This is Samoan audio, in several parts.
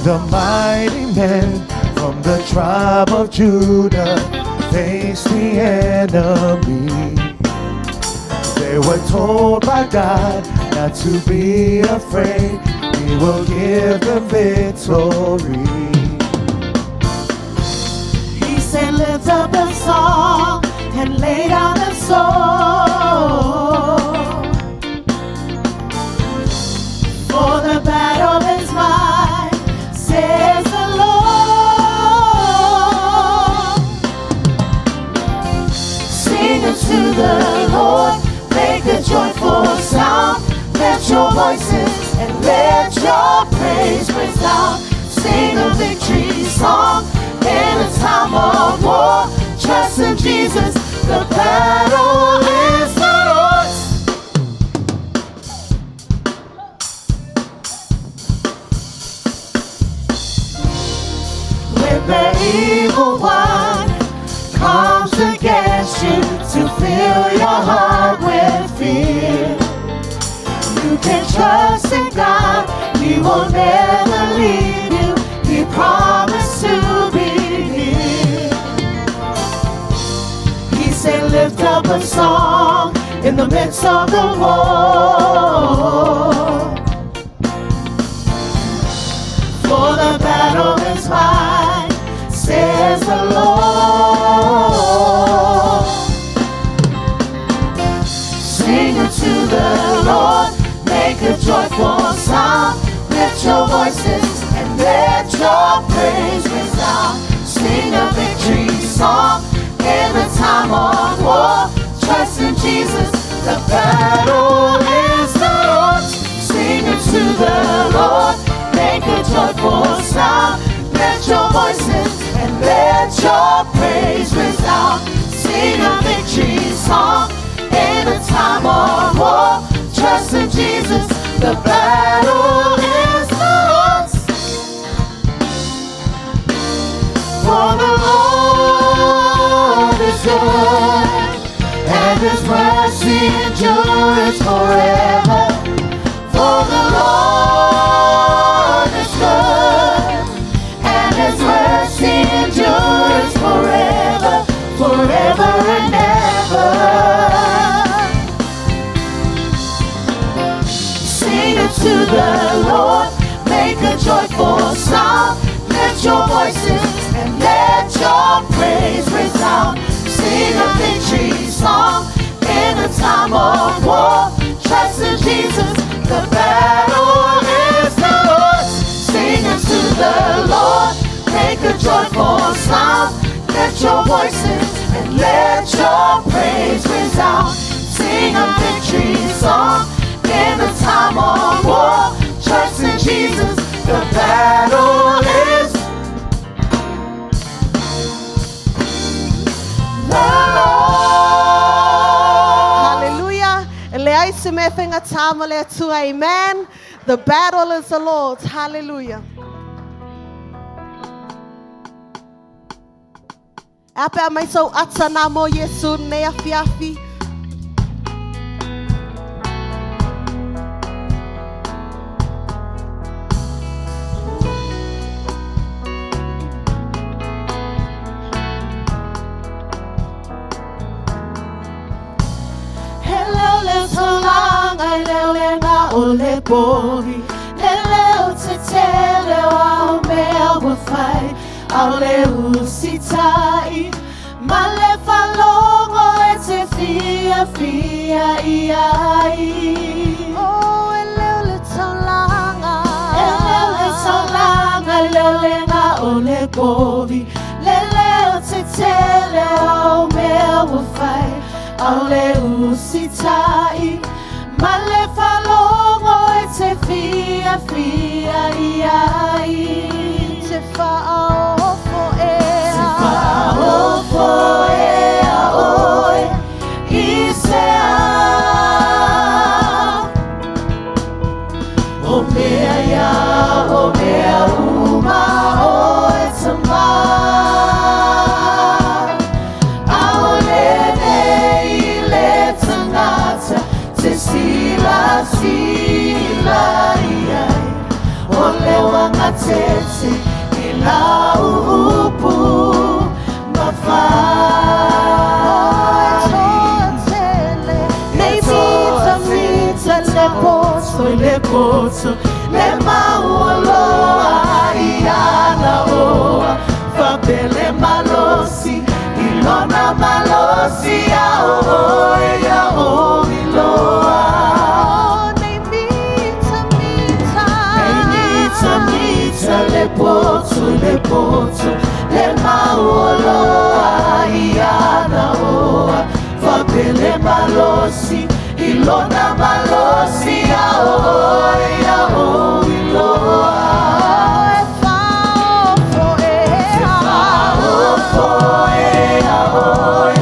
The mighty men from the tribe of Judah faced the enemy, they were told by God not to be afraid. He will give them victory. He said, lift up a song and lay down the sword. For the battle is mine, says the Lord. Sing unto the Lord, make a joyful sound. Lift your voices and let your praise resound. Sing a victory song in a time of war. Trust in Jesus, the battle is the Lord's. When the evil one comes against you to fill your heart with fear, you can trust in God, He will never leave you. He promised to be here. He said, lift up a song in the midst of the war. For the battle is mine, says the Lord. Sing unto the Lord, make a joyful sound. Lift your voices and let your praise resound. Sing a victory song in the time of war. Trust in Jesus, the battle is the Lord's. Sing unto the Lord, make a joyful sound. Lift your voices and let your praise resound. Sing a victory song in the time of war. Trust in Jesus, the battle is the Lord's. For the Lord is good, and His mercy endures forever. For the Lord is good, and His mercy endures forever, forever and ever. Sing unto the Lord, make a joyful sound. Lift your voices and let your praise resound. Sing a victory song in a time of war. Trust in Jesus, the battle is the Lord's. Sing unto the Lord, make a joyful sound. Lift your voices and let your praise resound. Sing a victory song in the time of war. Trust in Jesus, the battle is the Lord. Hallelujah. Le ai se me whenga tāma le atua. Amen. The battle is the Lord's. Hallelujah. Ape a mai sau ata nā mō Yesu nei awhi awhi. He leo leo tolanga, leo le ngā o le pori. He leo te tele o au mea ua whai, au le usitai. Ma le whalongo e te fia fia i ai. Oh, e leo le taulanga. E leo le taulanga, leo le ngā o le pori. Le leo te tele o au mea ua whai, au le usitai. Ma le whalongo e te fia fia i ai. Te whaofo ea. Te whaofo ea oe i se ao. O mea ia, o mea uma oe tama. Aole nei le tangata te sila sila i ai. O le wanga te aso i le poto le mauoloa i ana oa fapele malosi i lona malosi ia oe ia o iloa. Nei mita mita. Nei mita mita le poto le poto le mauoloa i ana oa fapele malosi i lona malosi ia oe ia o iloa. E faofo Te ea. Faofo ea oe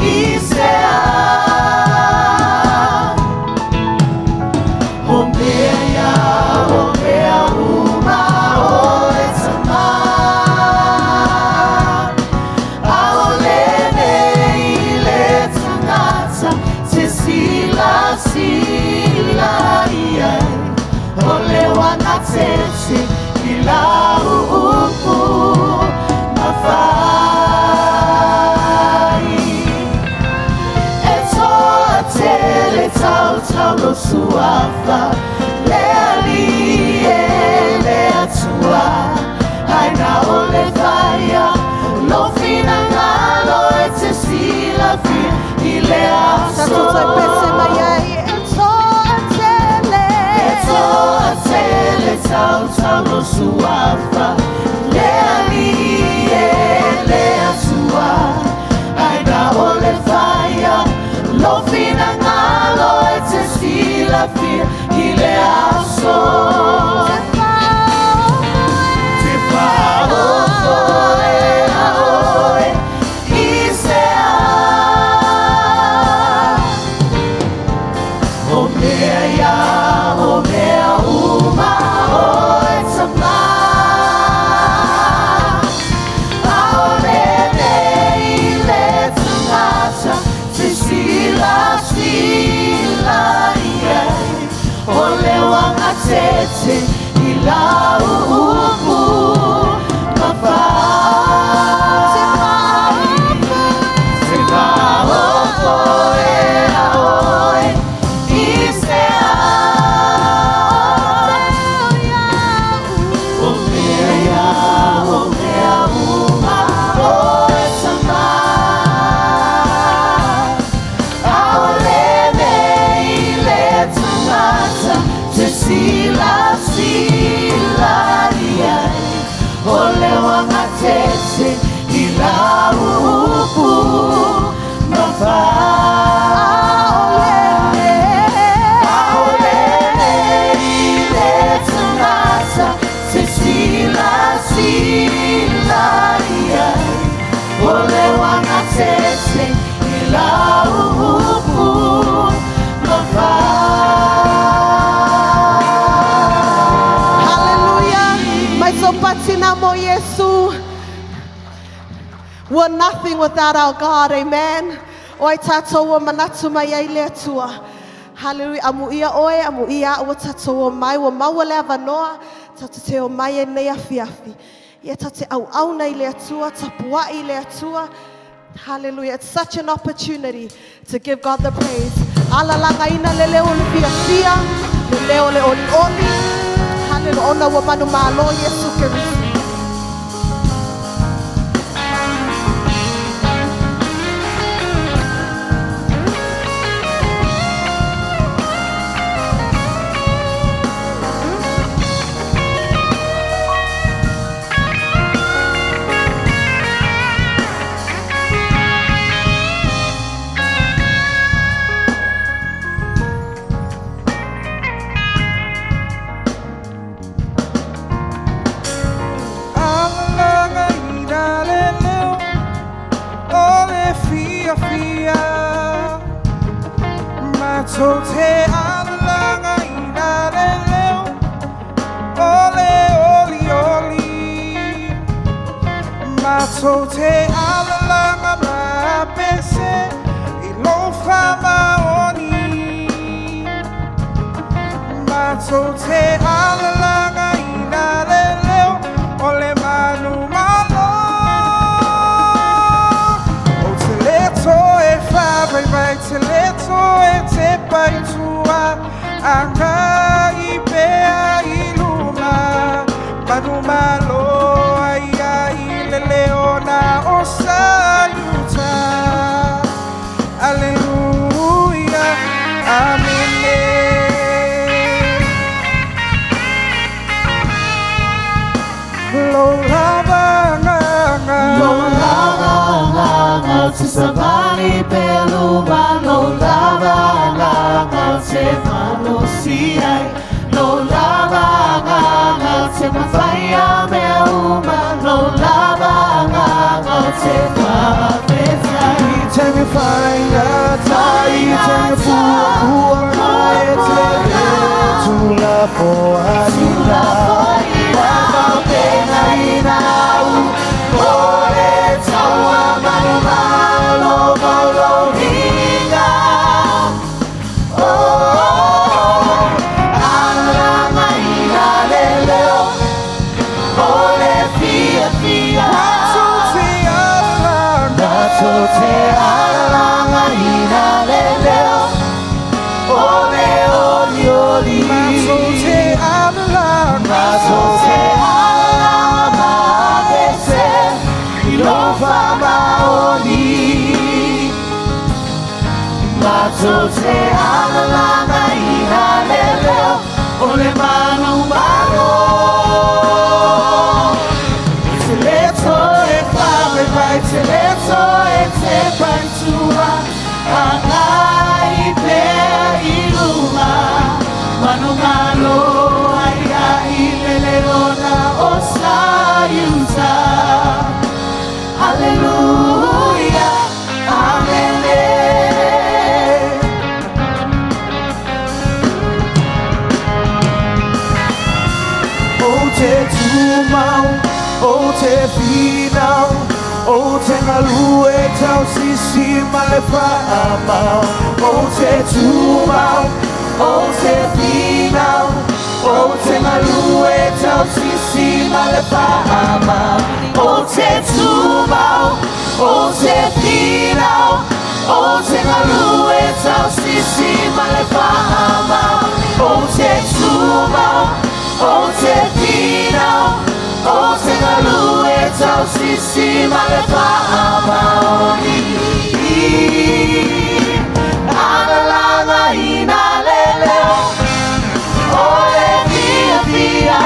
i se a O mea ia, o mea uma oe tamā Aole nei le tagata te silasila i ai O le uagatete i lau upu mafai. E toa tele tautau lo suafa le alii e le Atua ai na o le faia lo finagalo e te silafia i le aso. Tatou pese mai ai e toa tele. E toa tele tautau lo suafa le alii e le Atua ai na o le faia lo finagalo e te silafia i le aso. Te faofo Te faofo ea oe i se a O mea ia, o mea uma oe tamā Aole nei le tagata te silasila i ai O le uagatete i lau upu mafai. Te faofo ea oe i se a O mea ia, o mea uma oe tamā Aole nei le tagata te silasila i ai O le uagatete i lau upu mafai. Aole nei le tagata te silasila i ai O le uagatete i lau upu mafai. Hallelujah. Mai sopatina mo Yesu. We're nothing without our God, amen. O ai tātou o manatu mai ai le Atua. Hallelujah. Amu ia oe, amu ia ua tātou o mai, ua maua le avanoa, tātou te o mai e nei afiafi. Ia tātou te au au nei le Atua, tapuai le Atua. Hallelujah. It's such an opportunity to give God the praise. Ala langa ina le leo le fia fia, le leo le oli oli. Hallelujah. Ona ua manu malo Yesu Kristo. Alalaga ina le leo o le fia fia Matou te alalaga ina le leo o le oli oli Matou te alalaga ma pese i lo faamaoni Matou te alalaga ina le leo o le manu malo O te le toe whawhai vai te le toe te pai tua. Anga. Agai pea luma lo lava agaga te malosi ai Lo lava agaga te mawhaia mea uma Lo lava agaga te whawhetai I te whainga tai, i te pua pua e te tula fo Tula foina Whakapenga i nau, O le taua manumalo mauloriga Oh, alalaga ina le leo O le fia fia Matou te alalaga Matou te alalaga ina le leo O le oli oli Matou te alalaga Matou te alalaga maavese I lou faamaoni Matou te alalaga ina le leo O le manumalo Te le toe fave mai, te le toe te paitua Agai pea i luma Manumalo ai ai le leona o Saiuta Hallelujah, Amen. O te tumau, o te finau, o te galue tau sisi ma le whaamau. O te tumau, o te finau, o te galue tau sisi ma le whaamau. O te tumau, o te finau, o te galue tau sisi ma le whaamau. O te tumau, o te finau, o te galue tau sisi ma le whaamaoni. Alalaga ina le leo, o le fia fia.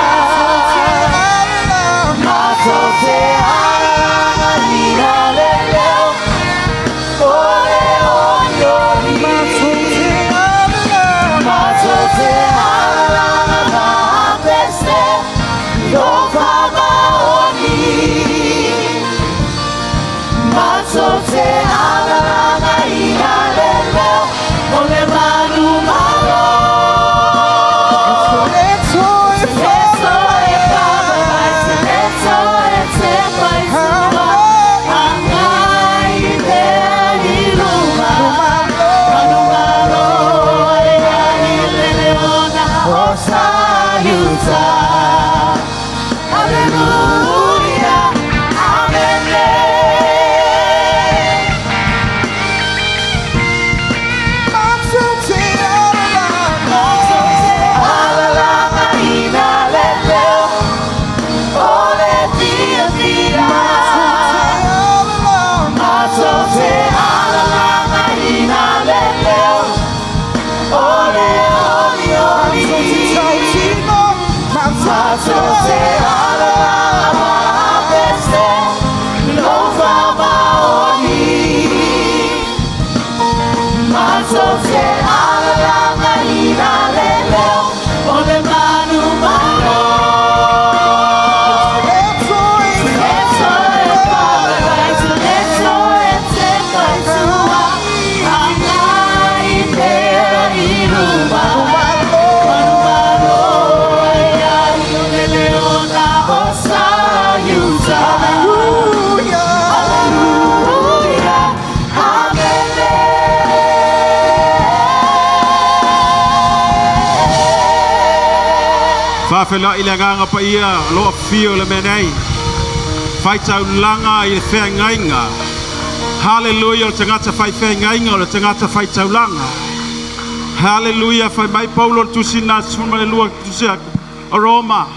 Matou te alalaga ina le leo, o le oli oli. Matou te alalaga Matou te alalaga maapese, lou faamaoni. Matou te alalaga ina le leo, o le manumalo. Le toe Le toe fave mai, le toe te paitua, agai pea i luma. Manumalo ai ai le leona o Saiuta. Hallelujah, Amen. Matou te alalaga Alalaga ina le leo, o le fia fia. Matou te alalaga ina le leo, o le oli oli. Matou te alalaga maapese, lou faamaoni. Matou te alalaga ina le leo, o le manumalo. Le toe Le toe fave mai, le toe te paitua, agai pea i luma. Manumalo ai ai le leona o Saiuta. Hallelujah. Hallelujah, Amen. Faafeiloai le agaga paia o lo o afifio i le mea nei. Faitaulaga i le feagaiga. Haleluia o le tagata fai feagaiga o le tagata faitaulaga. Haleluia fai mai Paulo le tusi na 12 tusi o Roma.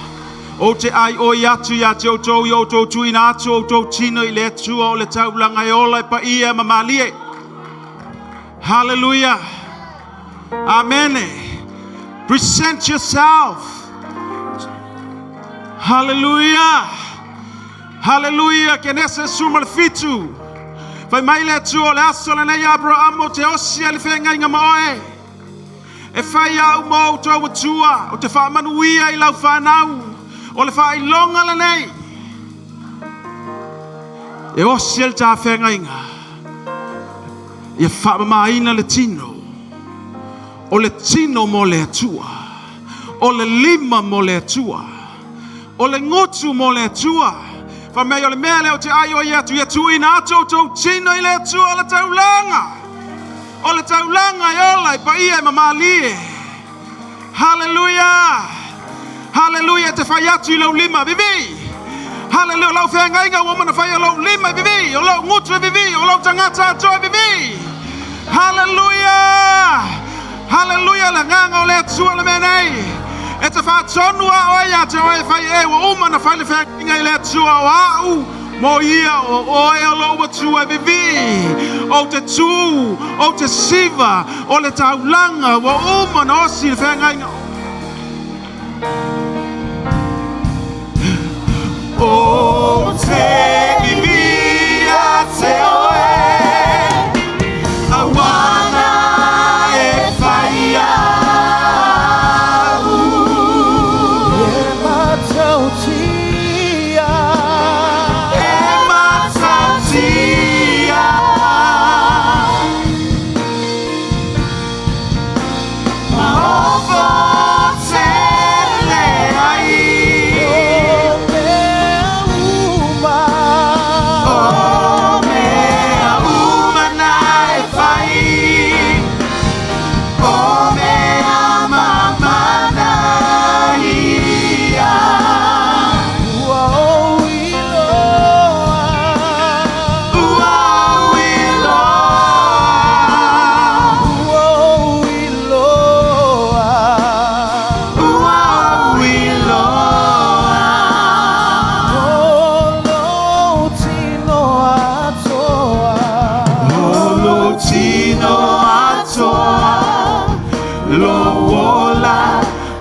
Ou te aioi atu ia te outou i outou tuuina atu o outou tino i le Atua o le taulaga e ola e paia ma malie. Hallelujah. Amen. Present yourself. Hallelujah. Hallelujah. Kenese 17. Fai mai le Atua o le aso lenei Aperahama ou te osi ai le feagaiga ma oe. E fai au ma outou Atua, ou te faamanuia i lau fanau. O le faailoga lenei. E osi ai le ta feagaiga. Ia faamamaina le tino. O le tino mo le Atua. O le lima mo le Atua. O le gutu mo le Atua. Fai mai o le mea lea ou te aioi atu, ia tuuina atu outou tino i le Atua o le taulaga. O le taulaga e ola e paia e mamalie. Haleluia! Haleluia! E te fai atu i lou lima, vivi! Haleluia! O lau feagaiga ua uma ona fai o lou lima e vivi, o lou gutu e vivi, o lou tagata atoa e vivi. Haleluia! Haleluia! Le agaga o le Atua le mea nei. E te faatonu a oe ia te oe e fai e ua uma ona fai le feagaiga i le Atua o au mo ia o oe o lou Atua e vivi. Ou te tu, ou te siva o le taulaga ua uma ona osi le feagaiga. Ou te vivi ia te oe, auana e fai au. E matautia. E matautia. Maofo tele ai. O mea uma. O mea uma na e fai. O mea mamana ia. Ua ou iloa. Ua ou iloa. Ua ou iloa. Ua ou iloa. O lou tino atoa. O lou tino atoa, lou ola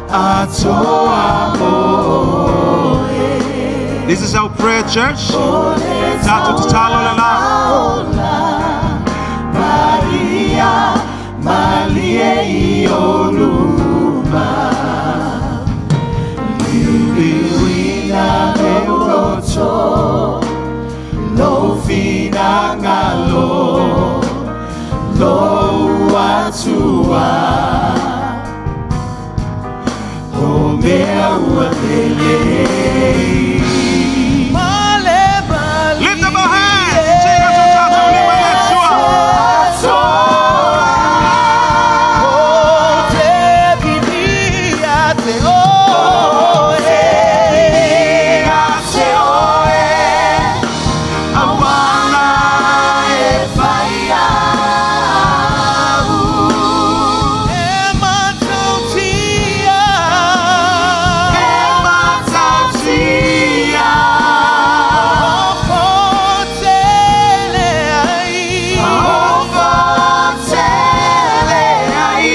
atoa mo oe. This is our prayer, church. Tatou tatalo lena. Maria, malie i ou luma. Liuliuina lou loto, lou finagalo, lou Atua. O mea ua lelei. Male malie. Lift up our hands. Sing atu tatou lima i le Atua. Ou te vivi ia te oe. Ia te oe, auana e fai au. E matautia. E matautia. Maofo tele ai. Maofo tele ai.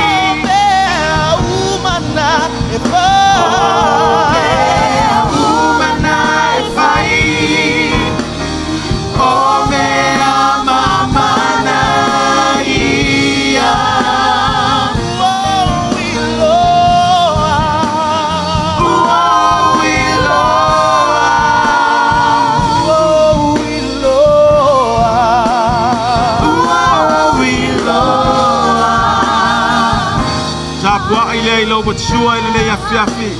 O mea uma na e fai. Mea uma na e fai. O mea mamana ia. Ua ou iloa. Ua ou iloa. Ua ou iloa. Ua ou iloa. Tapuai lea i lou Atua i lenei afiafi.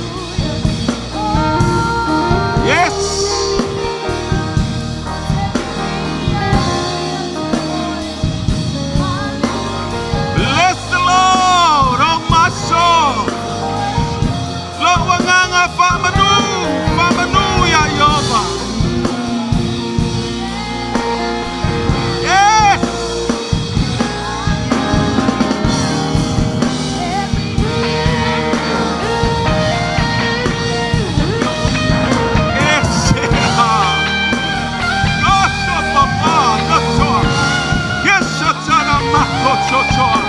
Yes! Bless the Lord, oh my soul. Lou agaga faamanu, faamanu ia Ieova. Yes! Yes! Nosso papa, nosso. Yes, satana makototoa.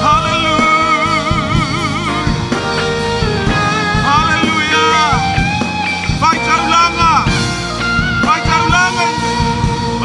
Hallelujah. Hallelujah. Fai taulaga. Fai taulaga. O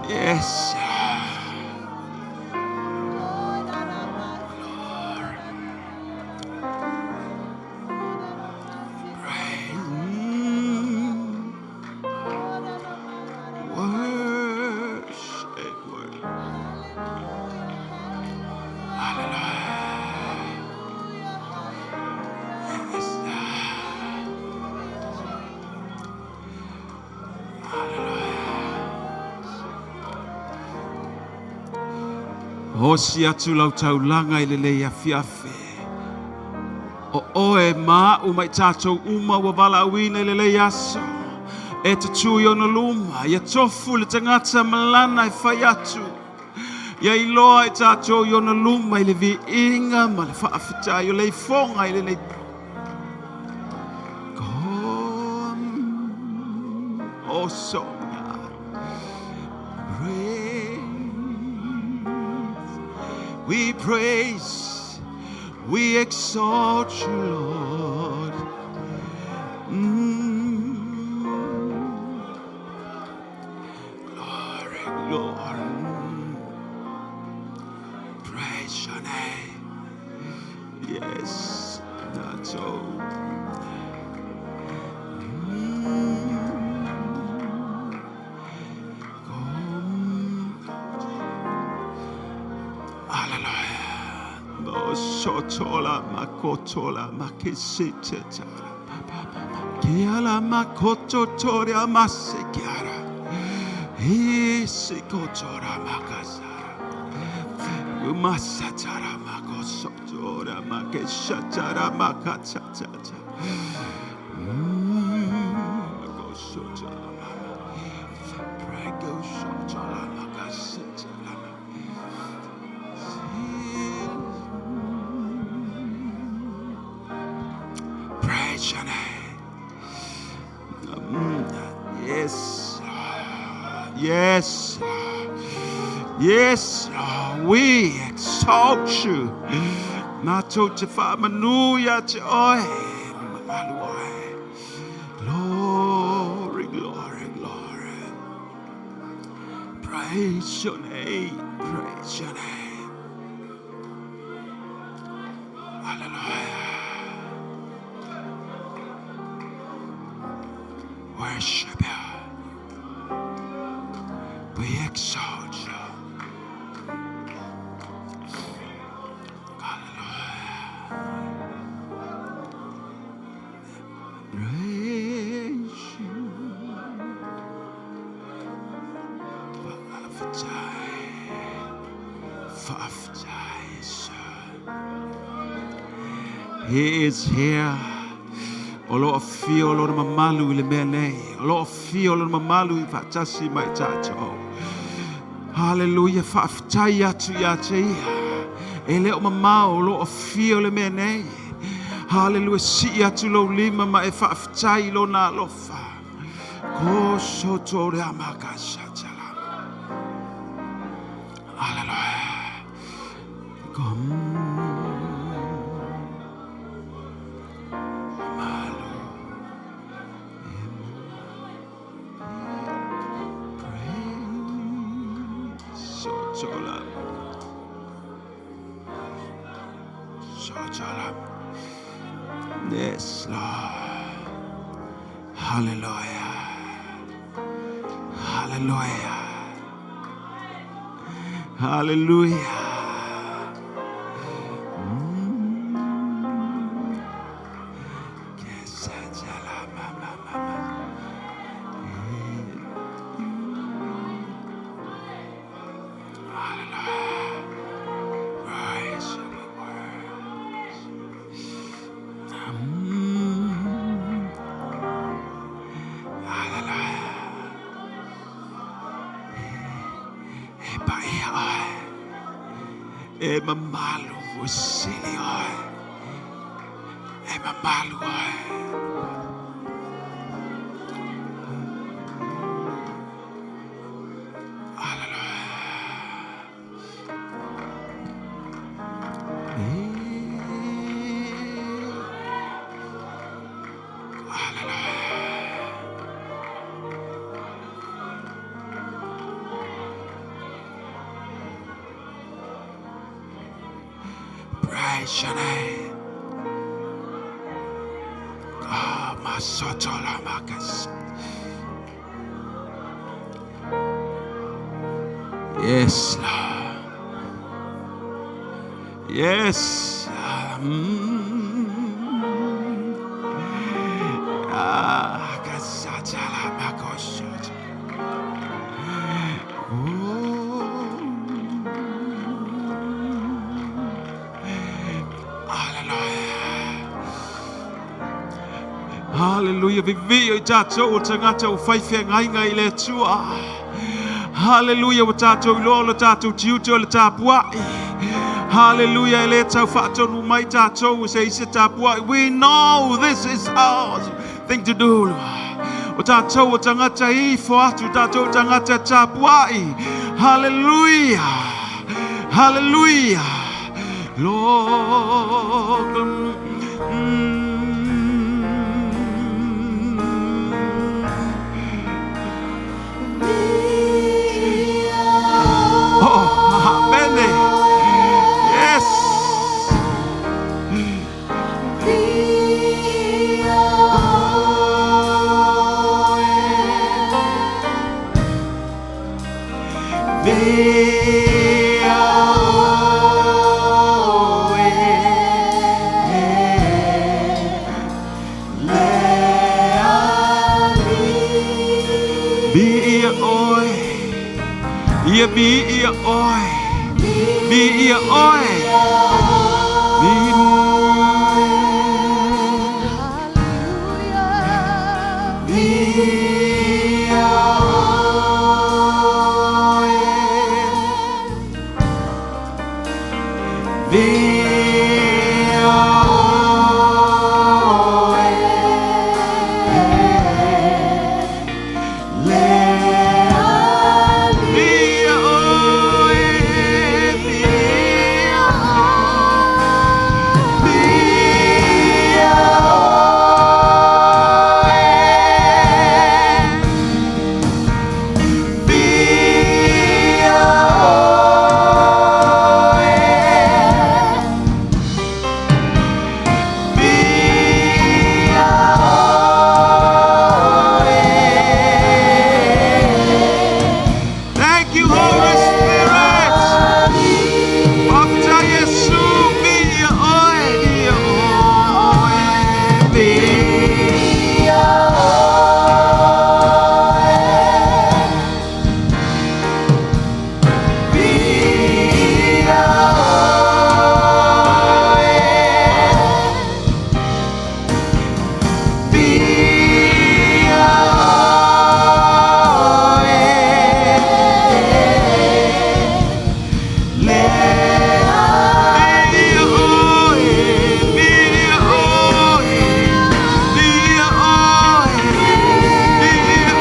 Yes. Worship, worship. Hallelujah. Yes. Osi atu lau taulaga i lelei afiafi. O oe ma a'u ma i tatou uma ua valaauina i lelei aso. E tutū i ona luma, ia tofu le tagata ma lana e fai atu. Ia iloa i tatou i ona luma i le viiga ma le faafetai o le ifoga i lenei. Come, oh so God. Praise, we praise, we exalt you, Lord. Glory, glory. Praise your name. Yes, that's all. Come. Hallelujah. Sotola makotola makisite tara. Kiala makoto toria masekiara. Isikotora makasara. Umasatara makosotora makeshatara makatata. Makosotora mama. Prego sotola makasitara. Praise your name. Yes. Yes. Yes. We exalt you. Matou te faamanu ia te oe. Mamalu oe. Glory, glory, glory. Praise your name. Praise your name. Hallelujah. Worship you. We exalt you. Hallelujah. Praise you. Faafetai. Faafetai, sir. He is here. O lo afio lona mamalu i le mea nei. O lo afio lona mamalu i faatasi ma i tatou. Hallelujah. Faafetai atu ia te ia. E le o mamao o lo afio le mea nei. Hallelujah. Sii atu lou lima ma e faafetai i lona alofa. Ko soto rea makasatala. Hallelujah. Come. Mamalu. Praise. Sotola. Sotola. Yes, Lord. Hallelujah. Hallelujah. Hallelujah. Yes, ajala, ma, ma, ma, ma. Hallelujah. Rise of the words. Hallelujah. E paia oe. E mamalu o sili oe. E mamalu oe. Hallelujah. Hallelujah. Praise your name. Ah, Masotolamakas. Yes, Lord. Yes. Ah, Kasatalamakosot. Oh. Hallelujah. Hallelujah. Vivi i tātou o tangata o whaiwhea ngainga i le tua. Hallelujah. O tātou i loa o le tātou tiute o le tāpuai. Hallelujah. E le tau whaatonu mai tātou o se ise tāpuai. We know this is our thing to do. O tātou o tangata i fo atu, tātou o tangata tāpuai. Hallelujah. Hallelujah. Lord. Oh, amen. Yes. Bi ia oi. Ia bi ia oi. Bi ia oi. Bi Bi ia oi. Bi ia Thank you, Holy Spirit. Bapta Yesu, bi ia oi, ia oi, bi. Bi ia oi, bi ia oi, bi ia oi, bi ia.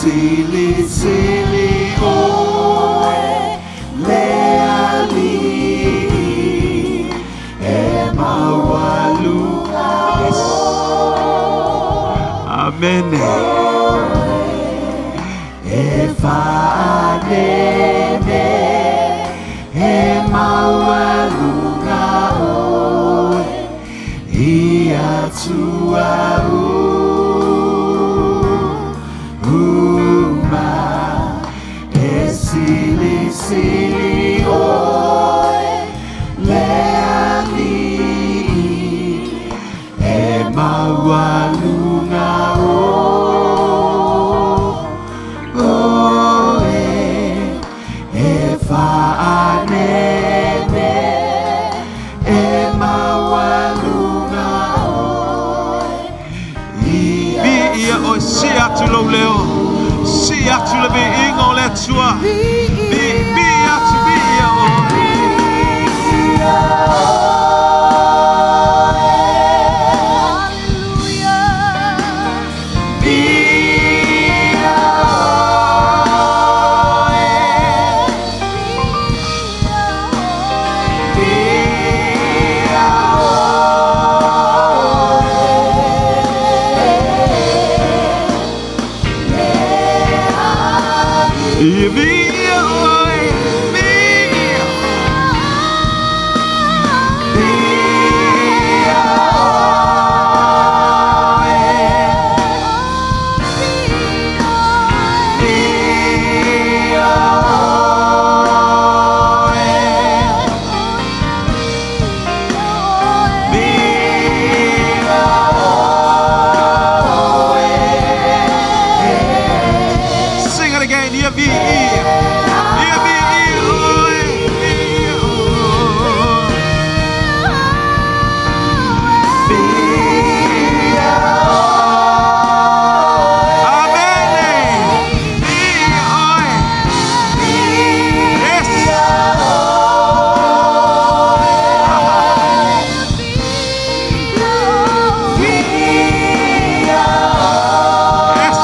Sili sili oe le ali e mawaluga. Yes. Amen. E whaanene e mawaluga oe i atua uma e sili sili oe le ali e mawaluga oe e whaanene e mawaluga oe i Bi ia oi si atu lau leo. Si atu le bi inga o le atua. Bi, bi atu bi ia oi. Ia viia oe, viia. Viia oe. Viia oe. Viia oe. Sing it again. Ia viia. Ia viia oe. Viia oe. Viia oe. Amen. Viia oe. Yes. Yes.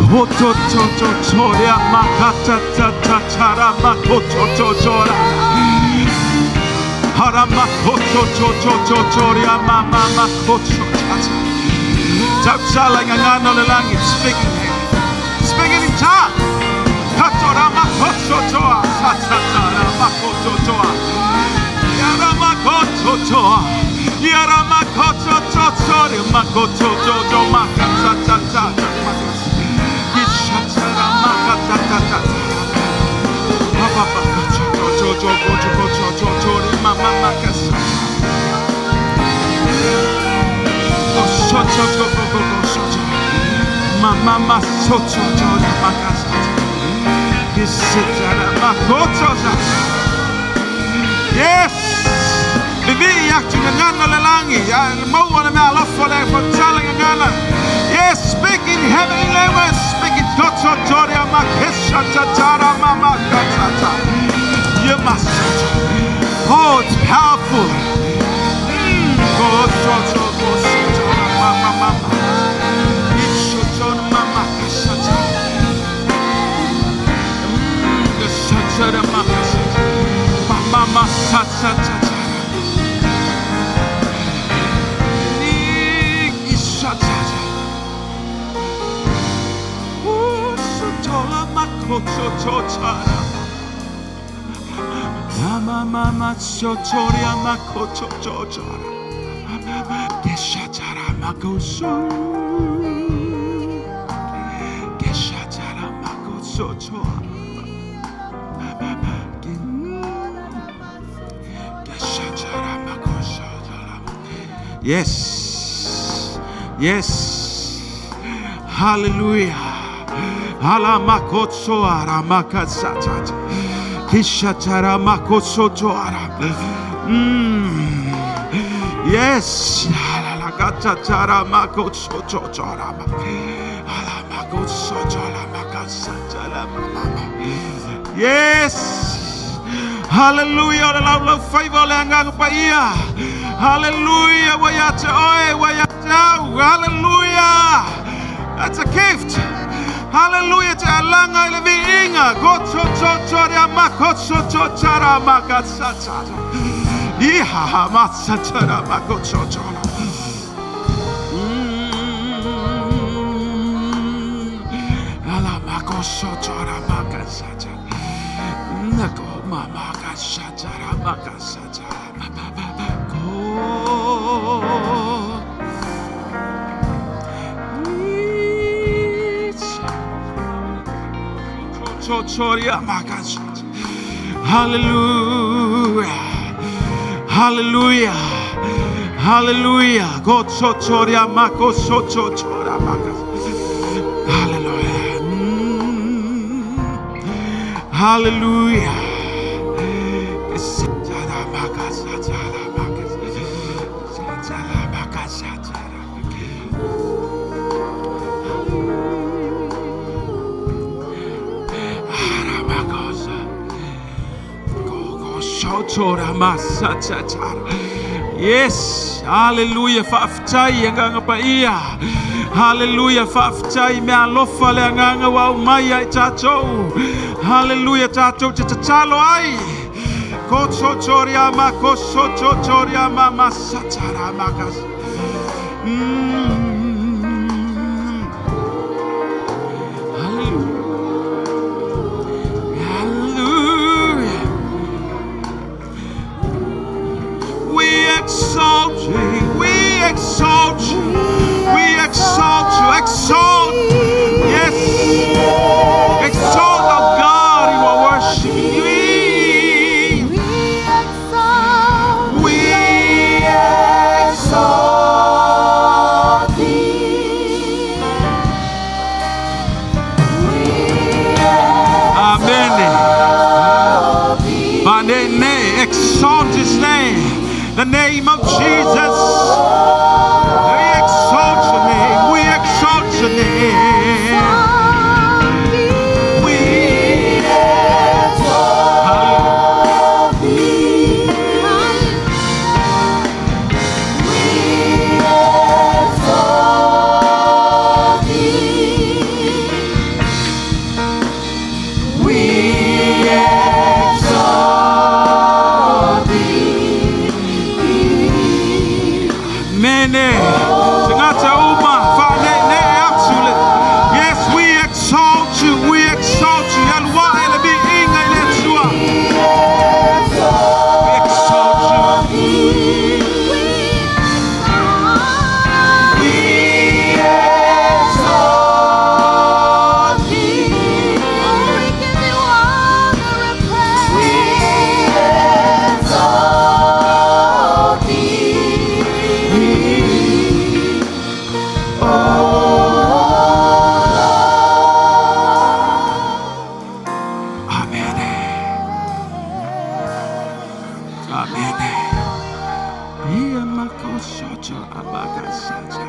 Ho to to to to rea makata ta ta ta ra mako to to to ra. Hara mako to to to to to rea ma ma ma ko to ta ta. Tautala ngangana o le langi, speaking speaking in tongue. Kato ra mako to toa ta ta ta ra mako to toa. Yara mako to toa. Yara mako to to to re mako to to to maka ta ta ta ta maka. Ishatara maka ta ta ta ta. Pa pa pa ka to to to to to to to to to re ma ma ma ka sa. Go so to go go go go so to. Ma ma ma so to to re ma ka sa. Isitara mako to sa. Yes! Vivi ia tu ngana le langi. Ya maua le mea alofa le whakatala ngana. Yes, speak in heavenly language. Speak in toto toria makesha tatara mama katata. Yemasoto. Oh, it's powerful. Go soto go soto mama mama. Ishoto mama kasata. The sata makasata. Mama sata tata. Ishatata. Oh, sotola makoto totara. Mama mama sotoria makoto totara. Keshatara makoso. Keshatara makoso toa. Keshatara makoso toa. Yes. Yes. Hallelujah. Alamakotso aramakasatata. Kishatara makosoto ara. Yes. Alalagatatara makosoto torama. Alamakosoto alamakasatala mama. Yes. Hallelujah. O le laulau faiva o le agaga paia. Hallelujah. Ua ia te oe, ua ia te au. Hallelujah. That's a gift. Hallelujah. Te alaga i le viiga. Ko to to to rea mako to to tara maka sa ta. Iha ha ma sa tara mako to to. Ala mako so tara maka sa ta. Nako mama ka sa tara maka sa ta. Ko. Hallelujah. Hallelujah. Hallelujah. Go chochoria mako sochochora maka. Hallelujah. Hallelujah. Yes, hallelujah. Faafetai agaga paia. Hallelujah. Faafetai mea alofa le agaga ua aumai ai tatou. Hallelujah. Tatou te tatalo ai. Makochochoria makosochochoria mama satara makas. Hallelujah. Hallelujah. We exalt you. We exalt you. We exalt you. Exalt. Yes. Exalt our God in our worship. We exalt, We exalt thee. We Amen. exalt thee. Banene, exalt his name. The name of Jesus. We exalt your name. We exalt your name. Exalt thee. We Exalt thee. We exalt thee. We exalt thee. Mene. Tagata uma. Fanene absolute. Yes, we exalt you. We exalt you. Yalwa elebi inga iletsua. We exalt you. We exalt thee. We give you honor and praise. We exalt thee. Oh Amen. Amen. Ia makosocho abakasacha.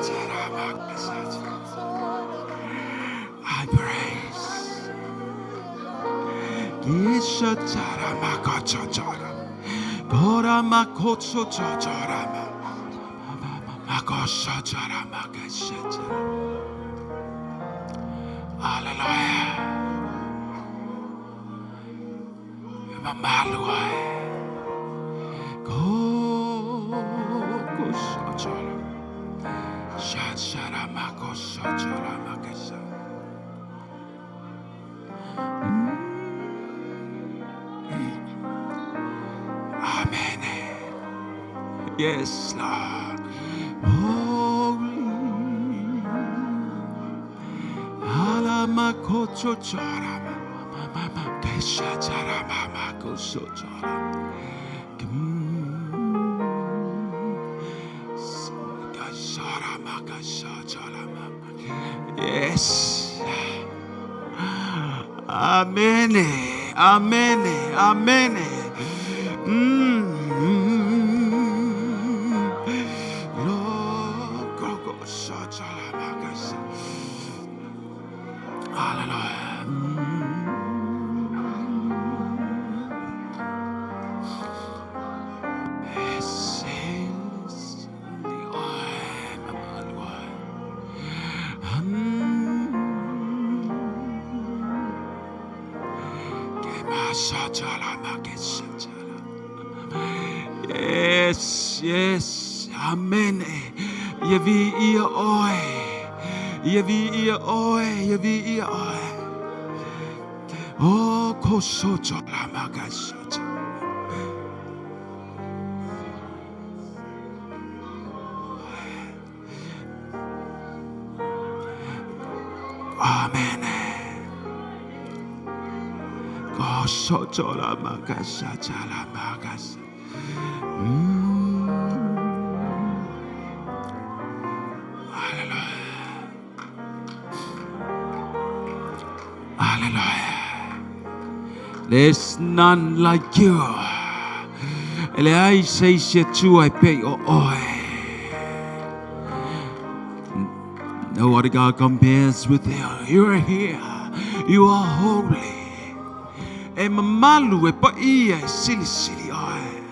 Sacha. I praise. Gishatara makochochora. Gora makochochora. Makosochora makasachara. Hallelujah. Mamalu ai. Kosochora. Shachara makosochora makasa. Amen. Yes, Lord. Holy. Alamakochochora. Keshachara mamakosochora. Yes. Amen. Amen. Amen. Lord, go, go, sachala, makasa. Hallelujah. Yes, yes. Yes, yes. Amen. Ia vi ia oe. Ia vi ia oe. Ia vi ia oe. Oh, kosocho la magasacha. Amen. Kosocho la magasacha la magasa. Hallelujah. Hallelujah. There's none like you. Ele ai sei se tua e pei o oe. No other God compares with you. You are here. You are holy. E mamalu e pa ia e sili sili oe.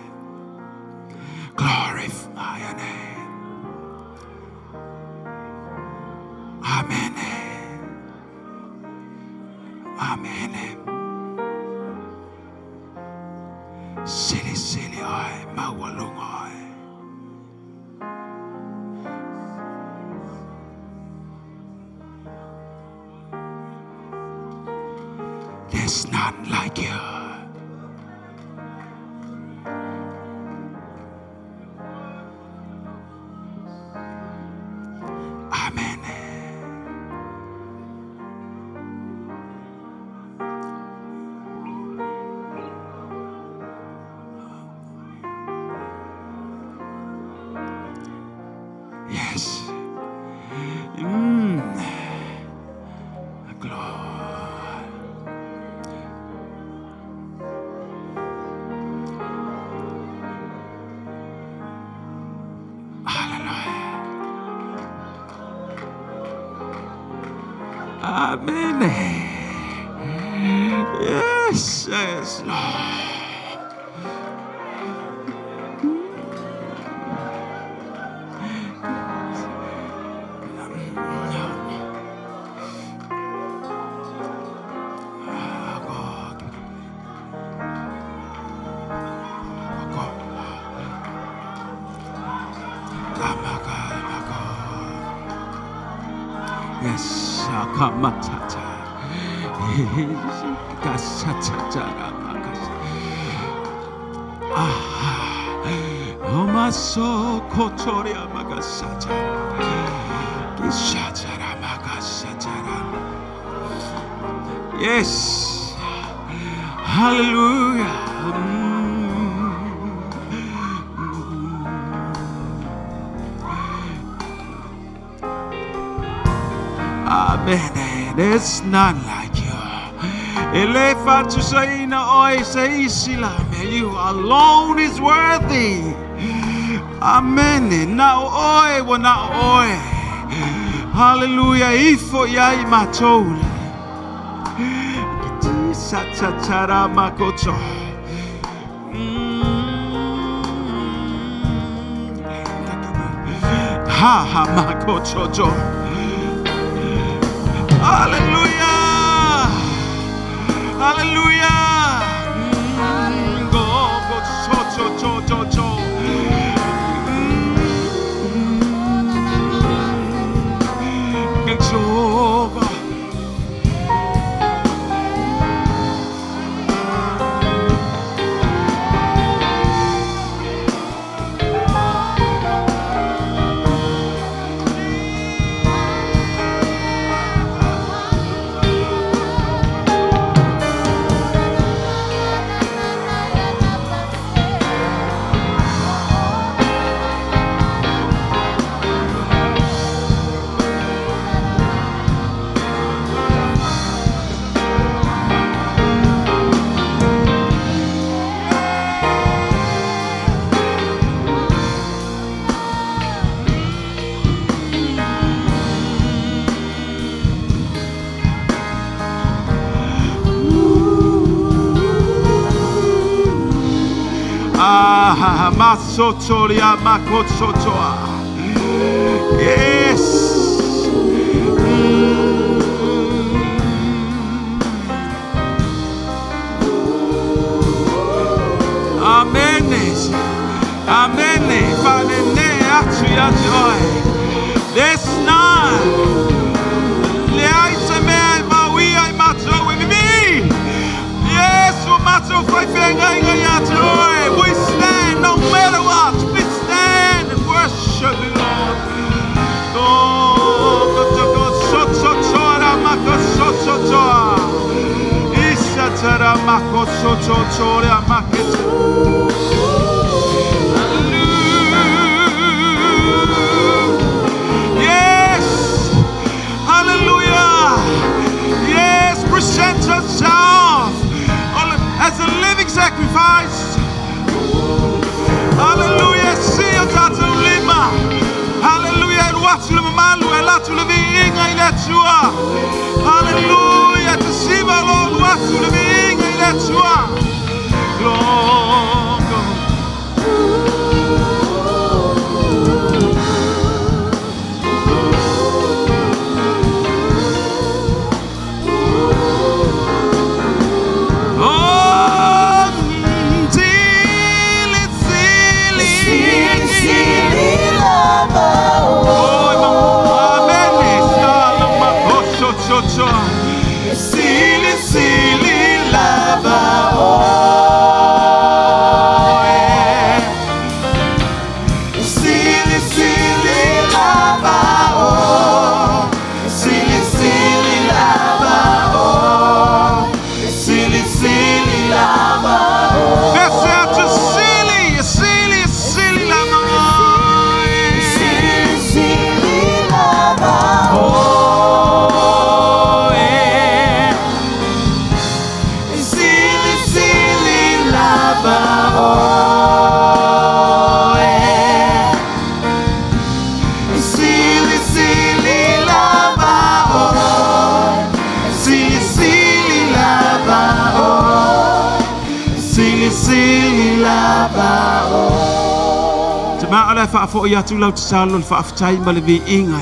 Glorify your name. Amen. Amen. Silisili oe, maualuga oe. There's none like you. Amen. Yes. Glory. Hallelujah. Amen. Yes, yes, Lord. Yes, akamatata. Kasatata. Ah, omaso kotoria magasata. Kishatara magasatara. Yes. Hallelujah. Amen. There's none like you. Ele fatusaina oi seisila. You alone is worthy. Amen. Na oi wa na oi. Hallelujah. Ifo yai matole. Satatara makoto. Ha ha makoto. Hallelujah. Hallelujah. Go go so so so so so. Go. Ah, masotoria makototoa. Yes. Amen. Amen. Fanene atu atu oi. There's none. Leai se mea i maui ai matou e mimi. Yes, o matou whaiwhenga inga ia te oe. We stand no matter what. We stand and worship you, Lord. Go, go, go, go, so, so, so, ra, mako, so, so, so. Isa, tara, mako, so, so, so, ra, make, so. Hallelujah. Yes. Hallelujah. Yes, present yourself as a living sacrifice. Hallelujah. See you, Tata Lima. Hallelujah. And watch you, Malu. And lot to live in Hallelujah. To see my Lord, watch you live in Glory. Oh, Jesus. Silisili lava oe. Te maa o le a faafoi atu lau tatalo le faafetai ma le viiga.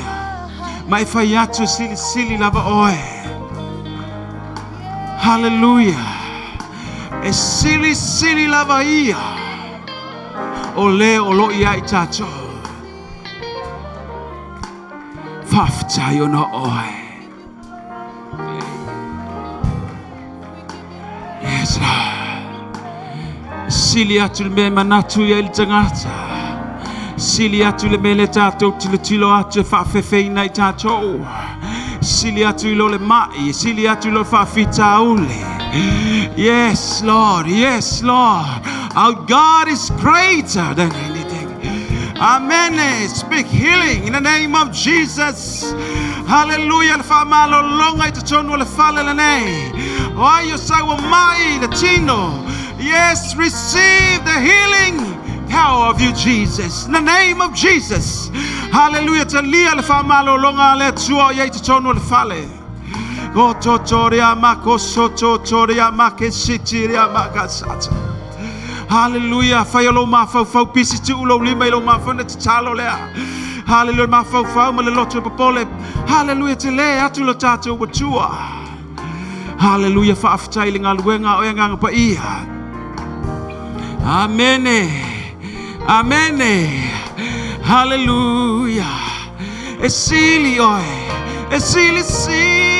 Ma e fai atu e silisili lava oe. Hallelujah. E silisili lava ia o le o lo o ia i tatou. Faafetai ona o oe. Yes, Lord. Sili atu le mea e manatu i ai le tagata. Sili atu le mea le tatou tilotilo atu e faafefeina i tatou. Sili atu i lo le mai, sili atu i lo le faafitauli. Yes, Lord, yes, Lord. Our God is greater than anything. Amen. Speak healing in the name of Jesus. Hallelujah. Le faamalologa i totonu o le fale lenei. O ai o sau o mai le tino. Yes, receive the healing power of you, Jesus. In the name of Jesus. Hallelujah. Talia le faamalologa a le Atua o i ai i totonu o le fale. Ko totoria mako soto toria make sitiria makasata. Hallelujah. Fai o lou mafaufau pisi tuu lou lima i lou mafaufau na tatalo lea. Hallelujah. Mafaufau ma le loto e popole. Hallelujah. Te le atu lo tātou Atua. Hallelujah. Faafetai i le galuega o e Agaga Paia. Amene. Amene. Hallelujah. E sili oe. E sili sili.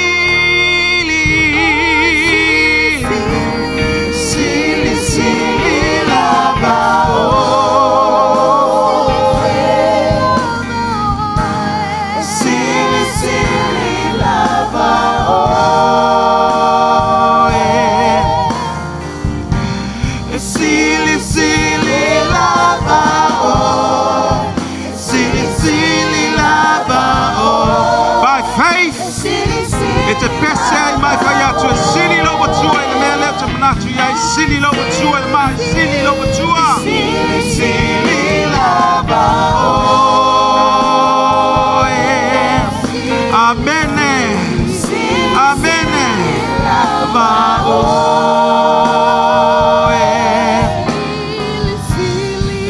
Sili sili lava oe. Sili sili lava oe. Sili sili lava oe. Sili sili lava oe. By faith. E te pese ai mai fai atu e sili lou Atua i le mea lea ou te manatu i ai. Sili lou Atua i le mai. Sili lou Atua. Sili sili lava oe. Amene. Amene. Lava oe.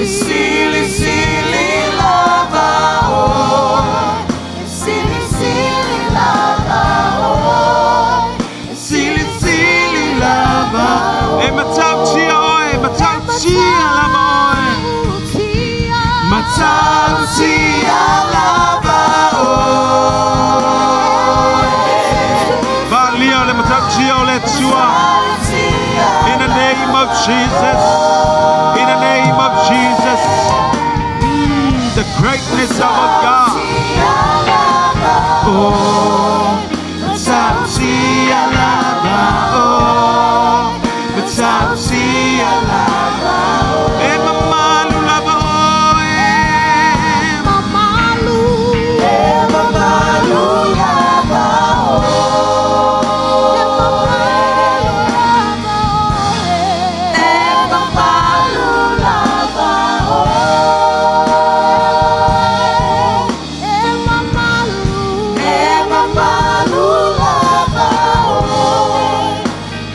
Sili sili lava oe. Sili sili lava oe. Sili sili lava. E matautia oe, matautia lava oe. Matautia lava oe. Valia o le matautia o le Atua. In the name of Jesus. In the name of Jesus. The greatness of our God. Oh, matautia lava oe. Matautia lava. E mamalu lava oe. Mamalu. E mamalu lava oe. E mamalu lava oe. E mamalu. E mamalu lava oe.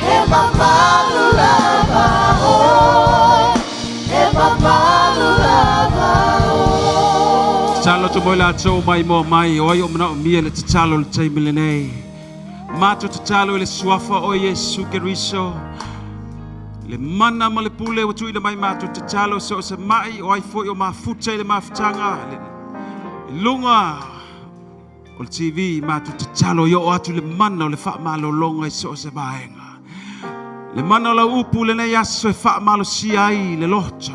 E mamalu lava oe. E mamalu lava oe. Tatalo atu mo i latou mai moa mai, o ai o manaomia le tatalo i le taimi lenei. Matou tatalo i le suafa o Iesu Keriso. Le mana ma le pule ua tuuina mai matou tatalo so o se mai o ai foi o mafuta i le mafutaga le i luga o le TV matou tatalo i oo atu le mana o le faamalologa i so o se vaega. Le mana o lau upu i lenei aso e faamalosia ai le loto,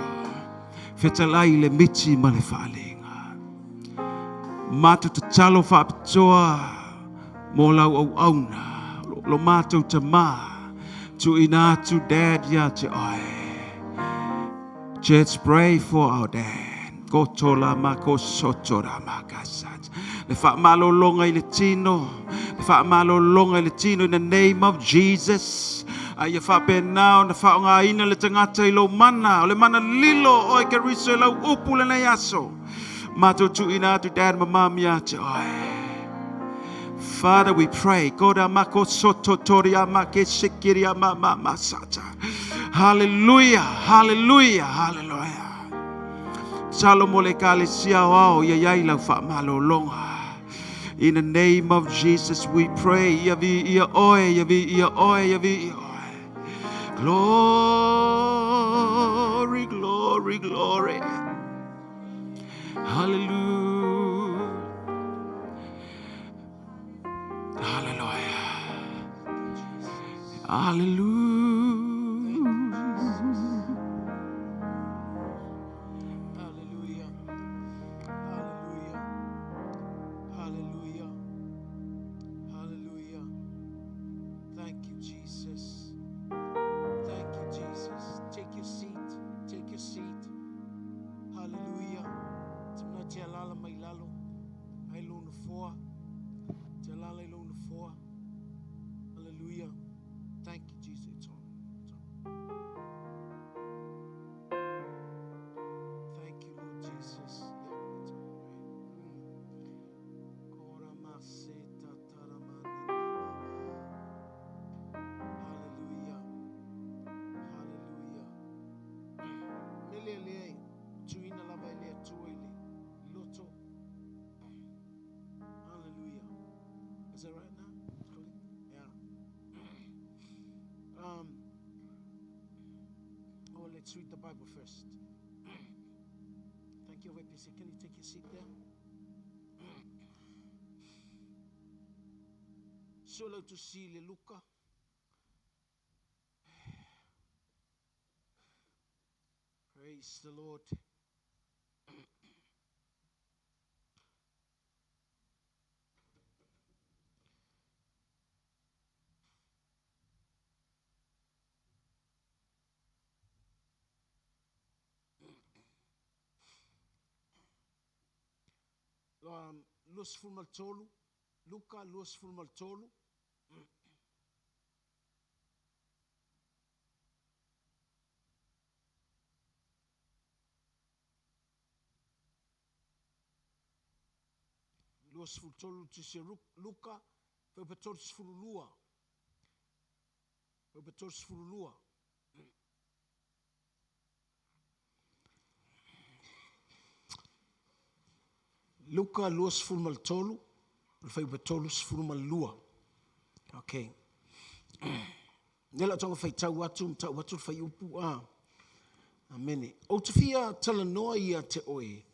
fetalai le miti ma le faaliga. Matou tatalo faapitoa mo lau auauna, lo matou tamā, tuuina atu Dad ia te oe. Church, pray for our dad. Koto la mako soto la makasat. Le faamalologa i le tino. Le faamalologa i le tino in the name of Jesus. A ia faapena ona faaaogaina le tagata i lou mana. O le mana lilo oe Keriso e lau upu lenei aso. Matou tuuina atu Dad ma Mom ia te oe. Father, we pray. Koda mako soto toria make shikiria ma ma masata. Haleluia, haleluia, haleluia. Salo mo le ekalesia aoao ia i ai lau faamalologa. In the name of Jesus we pray. Ia viia oe, ia viia oe, ia viia oe. Glory, glory, glory. Hallelujah. Hallelujah. Hallelujah. Hallelujah. Hallelujah. Hallelujah. Hallelujah. Thank you, Jesus. Thank you, Jesus. Take your seat. Take your seat. Hallelujah. Te mea te alala mai lalo. Ai lona foa. Te alala i lona foa. Hallelujah. Thank you, Jesus. It's on. It's on. Thank you, Lord Jesus. Yeah, it's on. Right. Koramaseta taramana. Hallelujah. Hallelujah. Mele le ai, tuina lava i le Atua i le loto. Hallelujah. Is that right now? Yeah. Oh, let's read the Bible first. Thank you, VPC. Can you take your seat there? Solo to see le Luka. Praise the Lord. 23, Luka 23. 23 tusi Luka, fuaiupu 32. Fuaiupu 32. Luka 23, le fuaiupu 32. Okay. Lea la tonga faitau atu, ma tau atu le fuaiupu a. Amene. Ou te fia talanoa ia te oe,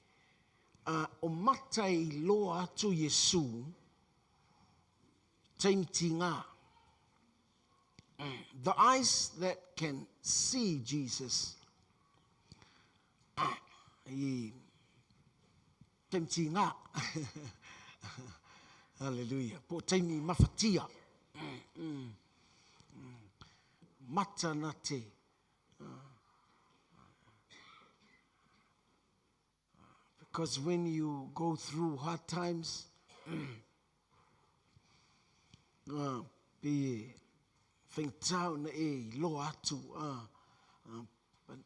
a o mata e iloa atu Iesu, taimi tigā. The eyes that can see Jesus, i taimi tigā. Hallelujah. Po taimi mafatia. Mata na te Because when you go through hard times, pe e whaingtā ona e i loa atu,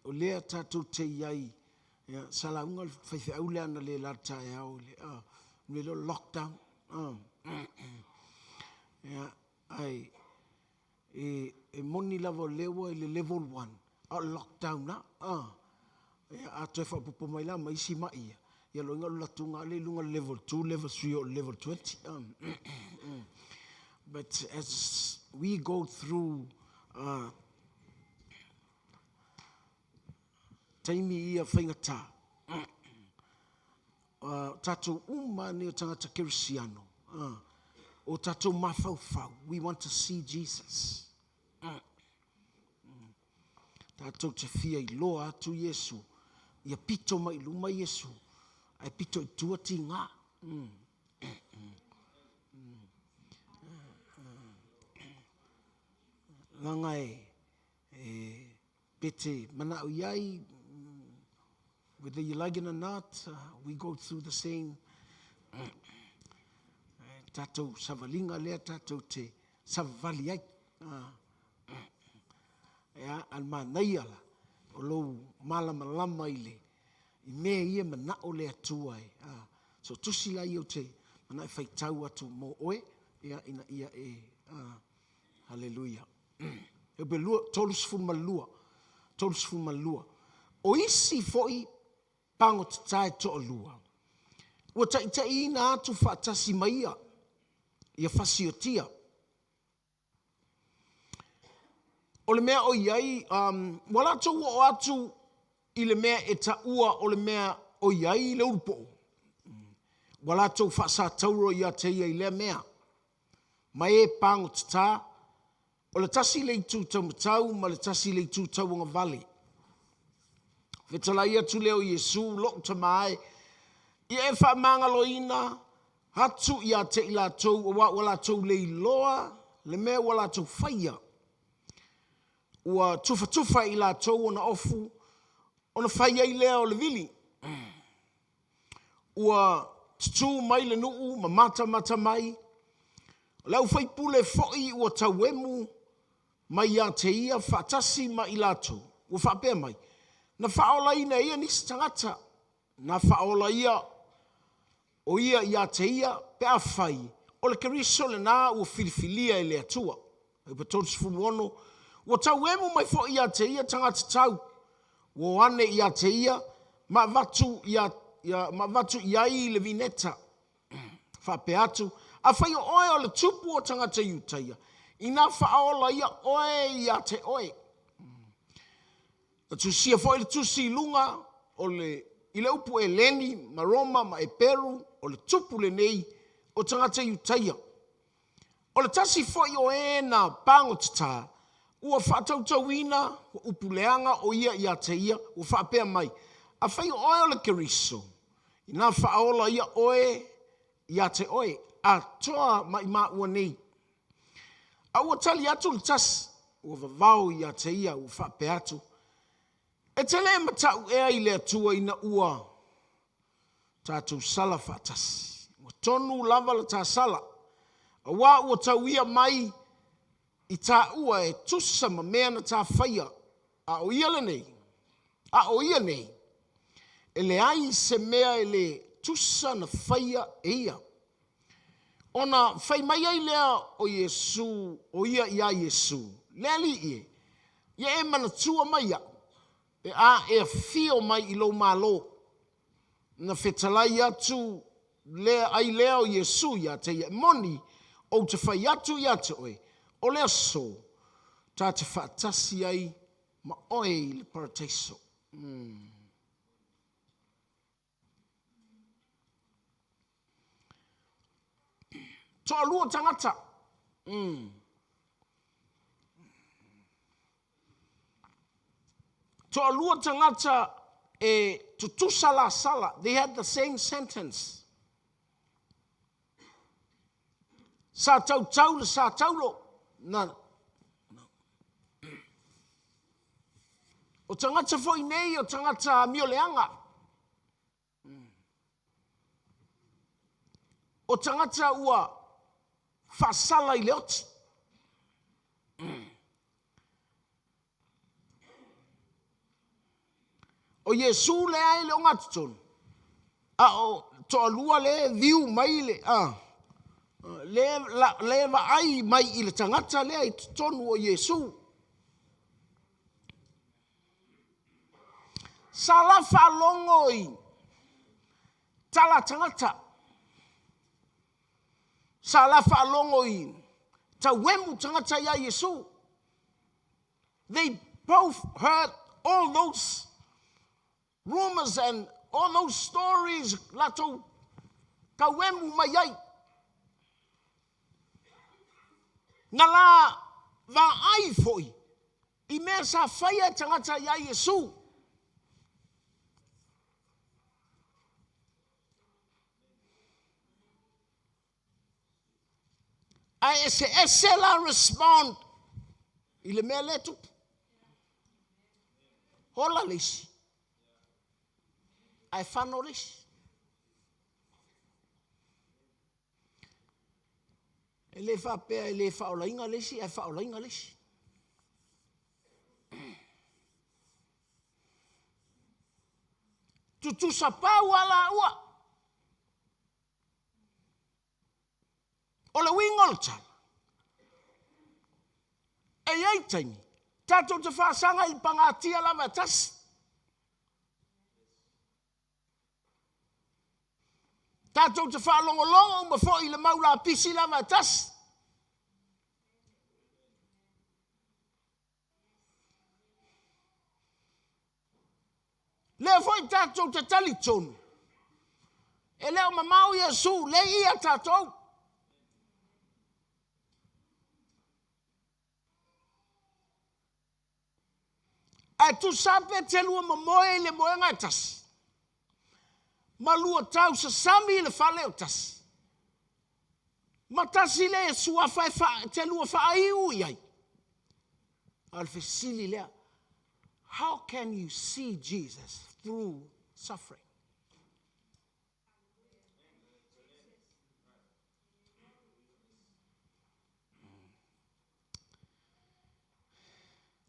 o lea tātou te i ai, ia, sa lauga le faifeau lea ana le la taeao i le, me lea o le lockdown, ia, ai, E, e moni lava o lea ua i le level one, a o le lockdown la, a. Ia, a toe faaopoopo mai la ma isi ma'i ia, ia loiga o le latuga lava lea i luga o le level 2, level 3 o le level 20. A. But as we go through uh, taimi ia faigata, uh, tātou uma nei o tagata Kerisiano, uh, o tātou mafaufau, we want to see Jesus. Tātou te fia i loa atu Iesu, ia pito mai i luma Iesu, ae pito i tua tigā. Leaga e, e pete mana'o i ai, whether you like it or not, we go through the same tātou savaliga lea tātou te savavali ai. Ea, a le manaia la, o lou malamalama i le, i mea ia mana'o le Atua e. So tusi la ia ou te mana'o e faitau atu mo oe, ia, ina ia e, haleluia. E pe 32. 32. O isi foi pagotata e toalua, ua taitaiina atu faatasi ma ia, ia fasiotia. O le mea o i ai, um, ua latou oo atu i le mea e taua o le mea o i ai le ulupoo. Ua latou faasatauro ia te ia i lea mea. Ma e pagotata, o le tasi le itu taumatau ma le tasi le itu tauagavale. Fetalai atu lea o Iesu, Lo'u Tama e, ia e faamagaloina atu ia te i latou auā ua latou le iloa le mea ua latou faia. Ua tufatufa e i latou ona ofu, ona fai ai lea o le vili. Ua tutū mai le nuu ma matamata mai, o le aufaipule foi ua tauemu mai ia te ia faatasi ma i latou, ua faapea mai, Na faaolaina e ia nisi tagata, na faaola ia o ia ia te ia, pe afai o le Keriso lena ua filifilia e le Atua. Fuaiupu 36, Ua tauemu mai foi ia te ia tagata tau, ua o ane ia te ia ma avatu ia, ia, ma avatu i ai le vineta. Faapea atu, Afai o oe o le tupu o tagata Iutaia, inā faaola ia oe ia te oe. Na tusia foi le tusi i luga o le, i le upu Eleni ma Roma ma Eperu, o le tupu lenei o tagata Iutaia. O le tasi foi o e na pagotata, ua faatautauina ua upu leaga o ia ia te ia, ua faapea mai, Afai o oe o le Keriso, inā faaola ia oe ia te oe, atoa ma i maua nei. A ua tali atu le tasi, ua vavao ia te ia, ua faapea atu, E te le matau ea i le Atua ina ua tatou sala faatasi? Ua tonu lava le ta sala, auā ua tauia mai i tāua e tusa ma mea na ta faia, a o ia lenei, a o ia nei, e leai se mea e le tusa na faia e ia. Ona fai mai ai lea o Iesu, o ia iā Iesu, Le Alii e, ia e manatua mai iaʻu, pe a e afio mai i lou Malo. Na fetalai atu lea ai lea o Iesu iā te ia, E moni, ou te fai atu iā te oe, o le aso ta te faatasi ai ma oe i le Parataiso. Mm. Toalua tagata. Mm. Toalua tagata e tutusa la sala. They had the same sentence. Sa tautau le sa taulo. Na, O tagata foi nei o tagata amioleaga. O tagata ua faasala i le oti. O Iesu lea e le ogatotonu, a o toalua le viu mai le, a, le, la, le vaai mai i le tagata lea i totonu o Iesu. Sa la faalogo i tala tagata. Sa la faalogo i tauemu tagata iā Iesu. They both heard all those rumors and all those stories latou tauemu mai ai. Na la vaai foi i mea sa faia e tagata iā Iesu. Ae eseese la respond i le mea lea e tupu. Ola le isi, ae fano le isi. E le faapea e le faaolaina le isi ae faaolaina le isi. Tutusa pau a laua. O le uiga o le tala, e i ai taimi Tatou te faasaga i le pagatia lava e tasi. Tatou te faalogologo uma foi i le mau lapisi lava e tasi. Lea foi tatou te talitonu, e le o mamao Iesu, lea e ia tatou. Ae tusa pe te lua momoe i le moega e tasi, ma lua tausasami i le fale o tasi, ma tasi le suafa e fa, te lua faaiu i ai. A o le fesili lea, how can you see Jesus through suffering?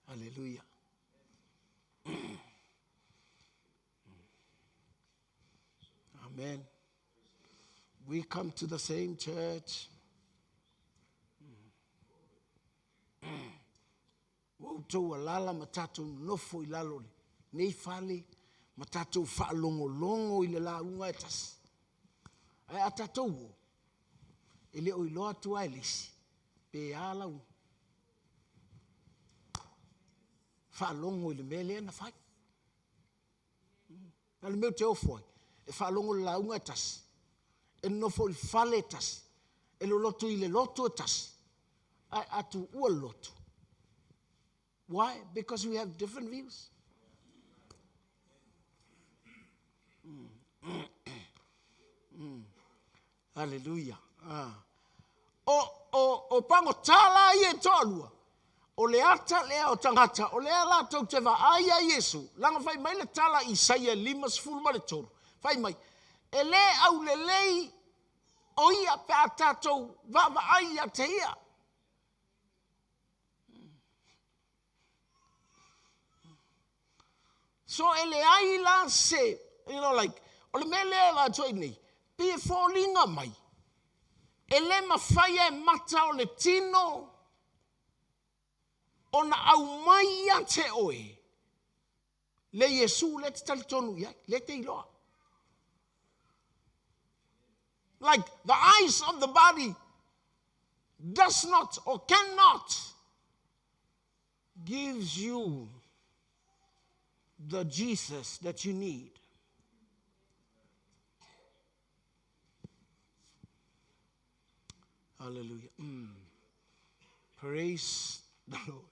Hallelujah. Amen. We come to the same church. Ua outou alala ma tatou nofo i lalo le nei fale ma tatou faalogologo i le lauga e tasi. Ae a tatou o, e le o iloa atu lava e le isi pe a lau faalogo i le mea lea na fai. A o le mea ou te ofo ai, e faalogo i le lauga e tasi, e nonofo i le fale e tasi, e lolotu i le lotu e tasi, ae a tuua le lotu. Why? Because we have different views. Mm. Mm. Hallelujah. Ah. O, o, o pagotā la ia e toalua, o le ata lea o tagata, o lea latou te vaai ia Iesu, leaga fai mai le tala Isaia 53, fai mai, e lē aulelei o ia pe a tatou vaavaai ia te ia. So e leai la se, you know like, o le mea lea e avatu ai nei, pei e foliga mai, e le mafai e mata o le tino ona aumai ia te oe le Iesu lea e te talitonu i ai, lea e te iloa. Like the eyes of the body does not or cannot gives you the Jesus that you need. Hallelujah. Mm. Praise the Lord.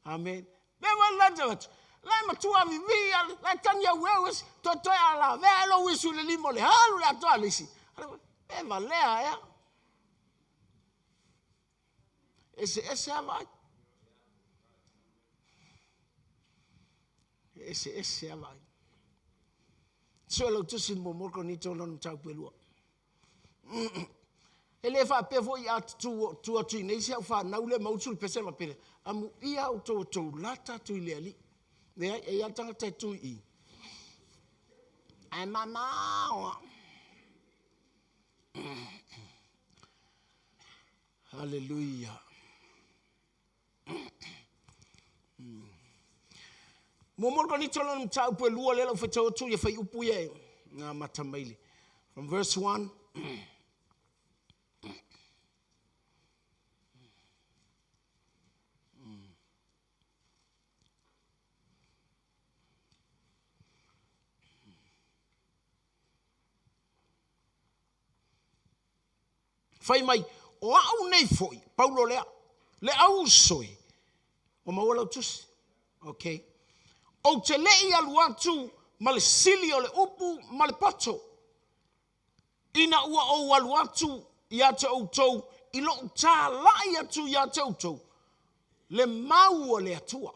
Amen. Me wa la te watu. La matua vi vi la tani au eu es to to ala ve lo wisu le limo le halu le atoa le isi. Me va lea ea. Eseese a vaai. Eseese a vaai. Sue lau tusi mo mo ni tō lona mataupu e lua. E le faapea foi a tu, tu atu i nei si au whanau le mautu le pese mapele. Amu ia o tō tō lata atu i le ali. Leai, e ia tangata e tui i. Ai mamao. Hallelujah. Mo mo ko ni tolo mataupu e lua le lau whaitau atu ia whai upu ia e ngā mata maile. From verse 1. Fai mai, o au nei foi, Paulo lea, le auso e, ua maua lau tusi. Okay. Ou te le i alu atu ma le sili o le upu ma le poto, ina ua ou alu atu ia te outou i lou tālai atu ia te outou, le mau a le Atua.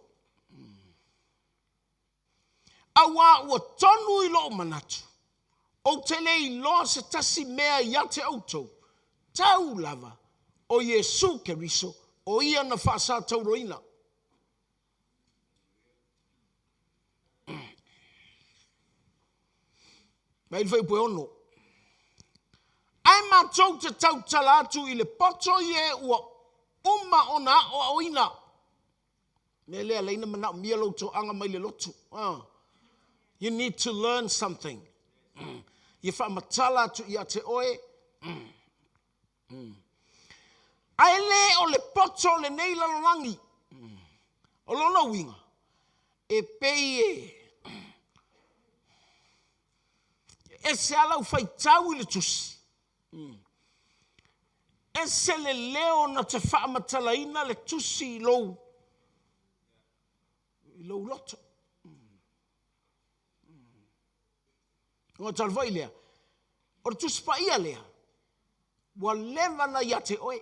Auā ua tonu i lou manatu, ou te le iloa se tasi mea ia te outou, tau lava o Iesu Keriso, o ia na faasatauroina. Mai le fuaiupu e ono. Ae matou te tautala atu i le poto i e ua uma ona aoaoina. Mea lea leina manaomia lou toaga mai le lotu. Ah. You need to learn something. Ia faamatala atu ia te oe. Ae le o le poto o lenei lalolagi. O lona uiga, e pei e ese lava lau faitau i le tusi. Ese le leo na te faamatalaina le tusi i lou, i lou loto. Ona tala foi lea, o le tusi paia lea, ua leva na ia te oe.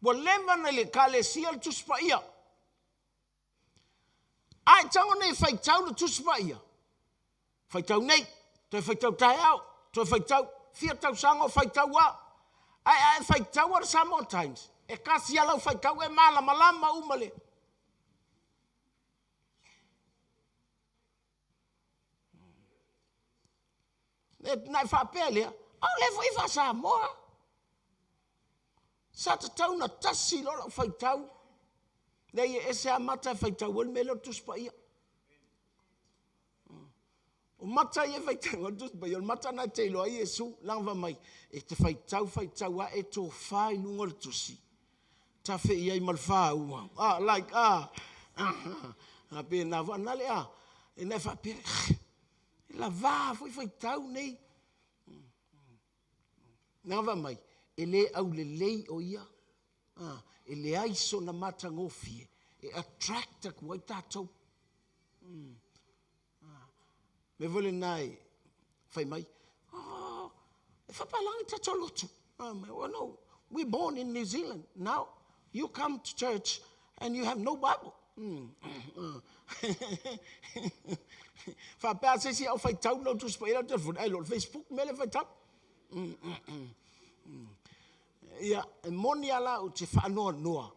Ua leva na i le ekalesia le tusi paia. A e tago nei e faitau le Tusi Paia, faitau nei, toe faitau taeao, toe faitau, fia tausaga o faitau a. Ae a e faitaua le Samoa Times, e tasi lava lau faitau e malamalama uma le. Na e faapea lea, a o lea foi e faa-Samoa. Sa tatau na tasi loa lau faitau. Leai, e ese lava mata e faitau ai le mea lea o le Tusi Paia. O mata ia e faitau ai le Tusi Paia, o le mata lena e te iloa ai Iesu. Leaga fai mai, e te faitau faitau lava e tofa i luga o le tusi. Tafe i ai ma le fāua. Ah, like, ah, ah, ah, pēnā foi nale, ah, e na e faapea, e lavā foi faitau nei. Leaga fai mai, e le aulelei o ia, ah, e leai sona matagofie e attract atu ai tatou. Mea foi lena e fai mai, oh, e faapalagi tatou lotu. Oh, no, we born in New Zealand. Now you come to church and you have no Bible. Faapea se isi au faitau lau Tusi Paia lau telefoni, ai lo le Facebook mea le faitau. Ia, e moni a la ou te faanoanoa,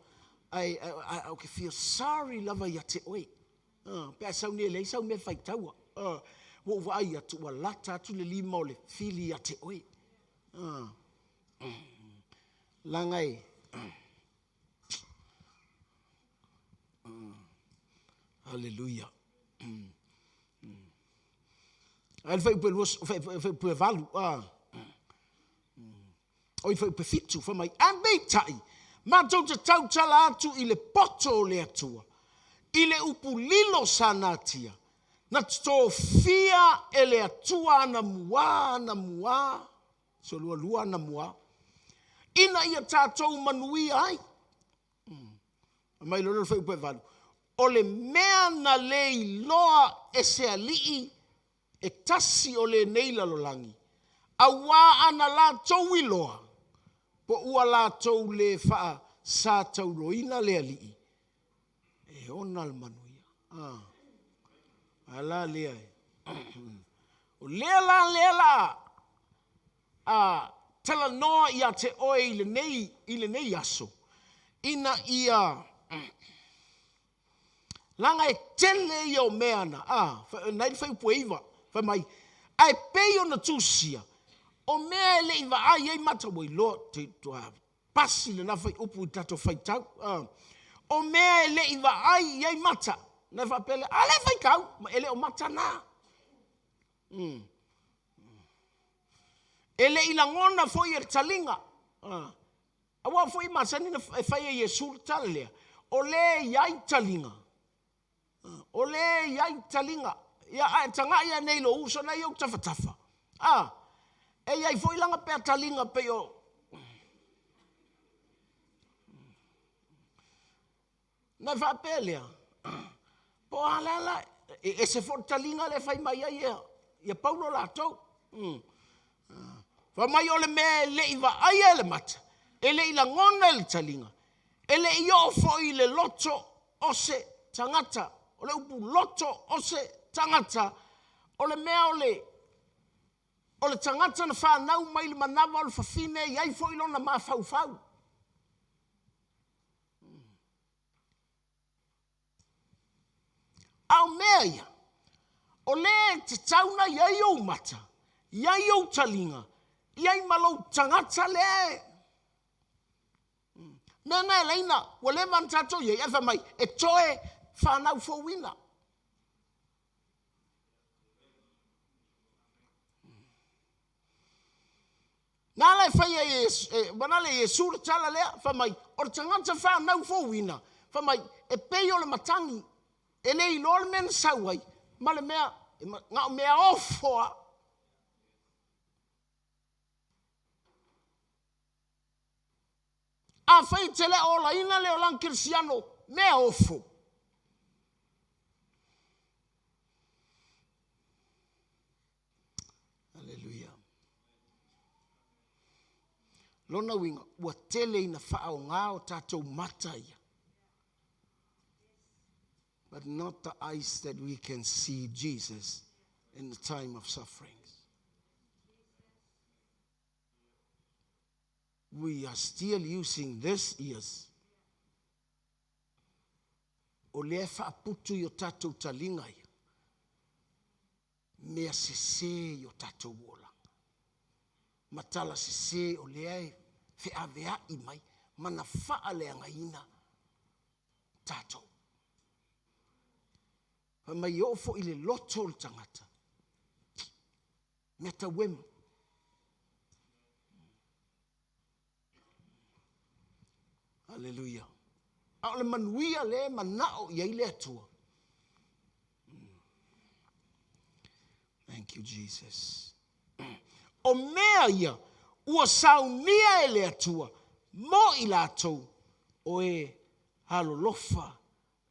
ai, ai, ou te feel sorry lava ia te oe. Pe a sau nei e leai sau mea e faitaua. Ua ou vaai atu ua lata atu le lima o le fili ia te oe. Leaga e Haleluia. Ae le fuaiupu e lua, fuaiupu e valu. O i fuaiupu e fitu, fai mai, ae peitai, matou te tautala atu i le poto o le Atua, i le upu lilo sa natia, na tofia e le Atua anamua, anamua, solualua anamua, ina ia tatou manuia ai. Fai mai loa le fuaiupu e valu, o le mea na le iloa e se alii e tasi o lenei lalolagi, auā ana latou iloa, po ua latou le faasatauroina le Alii e ona le manuia. A, a la lea e. O lea la lea la a talanoa ia te oe i lenei, i lenei aso, ina ia Leaga e tele ia o mea na, a, na i le fuaiupu e 9, fai mai, ae pei ona tusia, o mea e le i vaai ai mata, ua iloa, te, tua, pasi lena fuaiupu i tatou faitau, a, o mea e le i vaai i ai mata, na faapea lea, a lea faitau, e le o mata na. E le i lagona foi e le taliga, a, Aua foi e masani ona fai e Iesu le tala lea, o le e i ai taliga, o le e i ai taliga. Ia, a e tagai ane i lou uso na e i ou tafatafa, a, e i ai foi lana pea taliga pei o... Ona faapea lea, po o a la la, e ese foi le taliga lea e fai mai ai ia, ia Paulo latou. Mm. Fai mai o le mea e le i vaaia e le mata, e le i lagona e le taliga, e le i oo foi i le loto o se tagata. O le upu loto o se tagata, o le mea o le, o le tagata na fanau mai le manava o le fafine e i ai foi lona mafaufau. A o mea ia, o lea e tatau na i ai ou mata, i ai ou taliga, i ai ma lou tagata lea e... Mea na e laina, ua leva ona tatou i ai, ae fai mai, e toe fanau fouina. Na ala e fai ai e, manale Iesu le tala lea, fai mai, o le tagata fanau fouina, fai mai, e pei o le matagi, e le iloa le mea na sau ai, ma le mea, na o mea ofo lava. Afai e te le o olaina le olaga kerisiano, mea ofo. Aleluia. Lona uiga, ua tele ina faaaoga o tatou mata ia. But not the eyes that we can see Jesus in the time of sufferings. We are still using this ears. O lea e faaputu i o tatou taliga ia mea sese i o tatou olaga. Ma tala sese o lea e feaveai mai ma na faaleagaina tatou. Fai mai e oo foi i le loto o le tagata, mea tauemu. Aleluia. A o le manuia lea e manao i ai le Atua. Thank you, Jesus. O mea ia ua saunia e le Atua mo i latou o e alolofa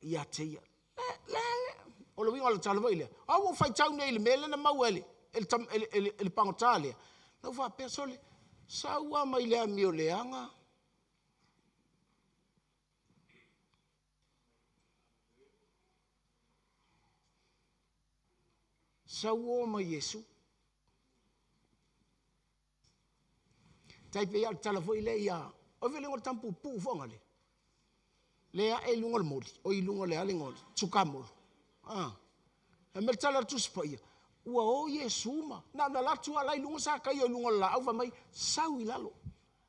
ia te ia. Le, le, o le uiga o le tala foi lea, a ua ou faitau nei i le mea lea na maua e le, e le, e le, e le, e le pagota lea, na ou faapea, sole, sau lava mai le amio leaga, sau o ma Iesu. Tai pei lava o le tala foi lea ia, o ai foi le igoa o le tama puupuu foi ngale, lea ae i luga o le moli, oi i luga o le a le igoa o le sukamolo. Ah. Fai mai le tala a le Tusi Paia, ua o Iesu ma, na ona alu atu lava la i luga Sakaia i luga o le laau, fai mai, sau i lalo,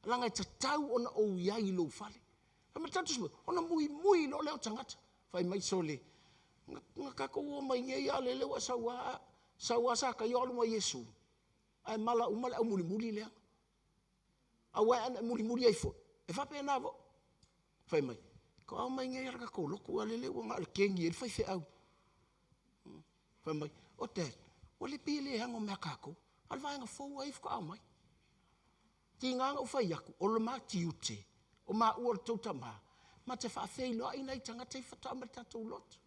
leaga e tatau ona ou i ai i lou fale. Fai mai le tala a le Tusi Paia, ona muimui loa lea o tagata. Fai mai sole, na tatou omai nei a o lele ua e sau lava, sau lava Sakaia o alu ma Iesu. Ae mala uma le aumulimuli lea. Aua ana e mulimuli ai foi, e faapena foi. Fai mai, ko ao mai nei ala tatou lotu a lele ua na o le kegi ai le faifeau. Fai mai, o Dad, ua le pei e leaga o mea a tatou, a o le vaega fou lava ia faatoa aumai. Tiga na ou fai atu, o le ma tiute, o maua o le tou tama, ma te faafeiloai nai tagata ia faatoa aumai i le tatou lotu.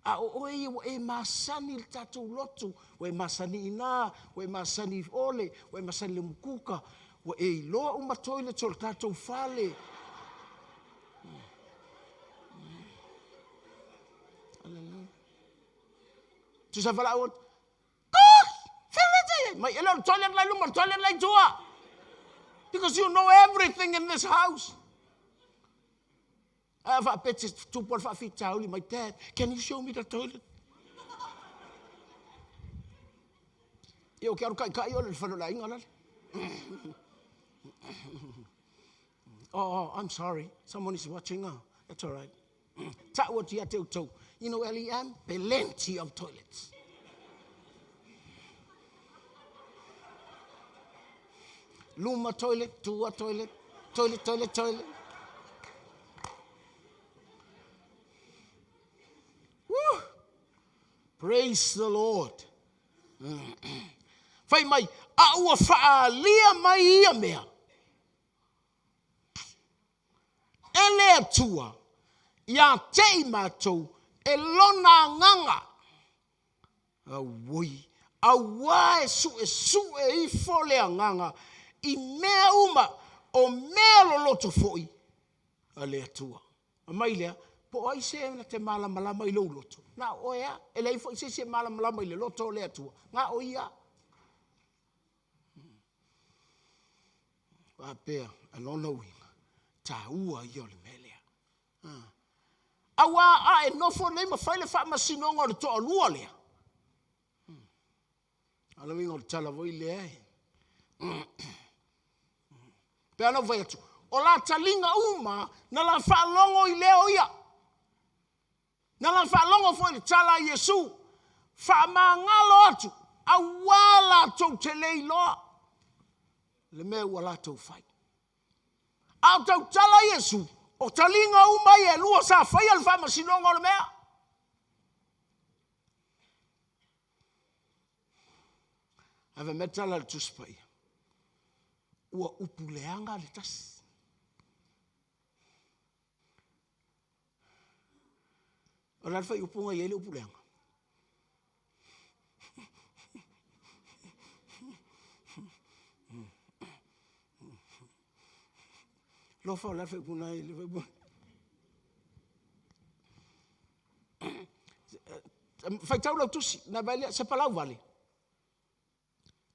A o oe ia ua e masani i le tatou lotu, ua e masani i ina, ua e masani i ole, ua e masani i le umukuka, ua e iloa uma toilets o le tatou fale. Tusa valaau atu, Mai, e le o le toilet la i luma, o le toilet la i tua. Because you know everything in this house. A faapea te tupu le faafitauli mai, Dad, can you show me the toilet? Ia, o ke alu kaikai ole le fale o le aiga lale. Oh, oh, I'm sorry. Someone is watching. Oh, that's all right. Ta'u atu ia te outou. You know LEM? Plenty of toilets. Luma toilet, tua toilet, toilet, toilet, toilet. Woo! Praise the Lord. Fai mai, a ua whaalia mai ia mea. E le Atua, iā te i mātou e lona agaga. Auoi, auā e suʻesuʻe ifo le agaga i mea uma, o mea loloto foi a le Atua. Fai mai lea, po o ai se na te malamalama i lou loto? Na o oe lava. E leai foi se isi e malamalama i le loto o le Atua, na o ia. Faapea, a lona uiga, taua ia o le mea lea. Ah. Auā a e nofo nei ma fai le faamasinoga o le toalua lea. Hmm. A le uiga o le tala foi lea e. Pe ana ou fai atu, O la taliga uma na la faalogo i leo ia. Na la faalogo foi i le tala a Iesu, faamagalo atu, auā latou te le iloa le mea ua latou fai. A o tautala Iesu, o taliga uma ia e lua sa faia le faamasinoga o le mea. Ae fai mai le tala a le Tusi Paia, ua upu leaga le tasi. O le a le faaiupu na i ai le upu leaga? Lofa o le a le faaiupu na i ai le faaiupu? Faitau lau tusi, na vaai lea, se palau vale.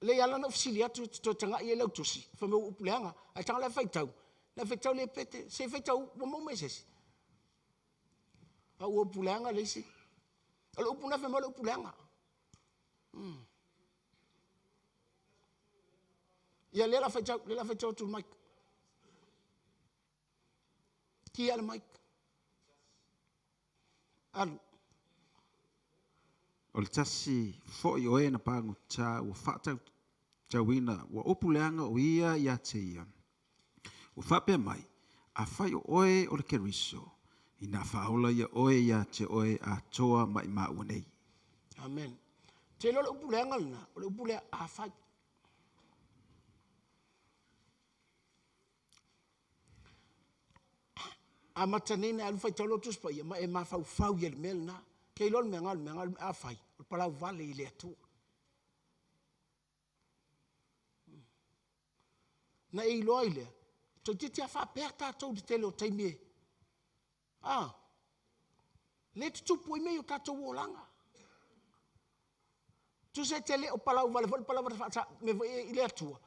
Lea e ala ona ou fesili atu e te toe tagai i ai lau tusi, fai mai ua upu leaga. Ae tago la e faitau, na faitau lea pete, se i faitau ua maua mai e se isi. A ua upu leaga le isi. O le upu na fai mai o le upu leaga. Ia lea la faitau, lea la faitau atu le mic. Kia le mic. Alu. O le tasi foi o e na pagota ua faatautauina ua upu leaga o ia ia te ia. Ua faapea mai, Afai o oe o le Keriso, ina faaola ia oe ia te oe atoa ma i maua nei. Amen. Te iloa le upu leaga lena, o le upu lea afai. Amata nei ona e alu faitau lau Tusi Paia ma e mafaufau i le mea lena. Ke iloa le mea na, o le mea na, afai, o le palau vale i le Atua. Na e iloa ai lea, toeitiiti lava faapea tatou i le tele o taimi e, a, lea e tutupu ai mea i o tatou olaga. Tusa e te le o palau vale foi le palau vale faasa mea foi i le Atua,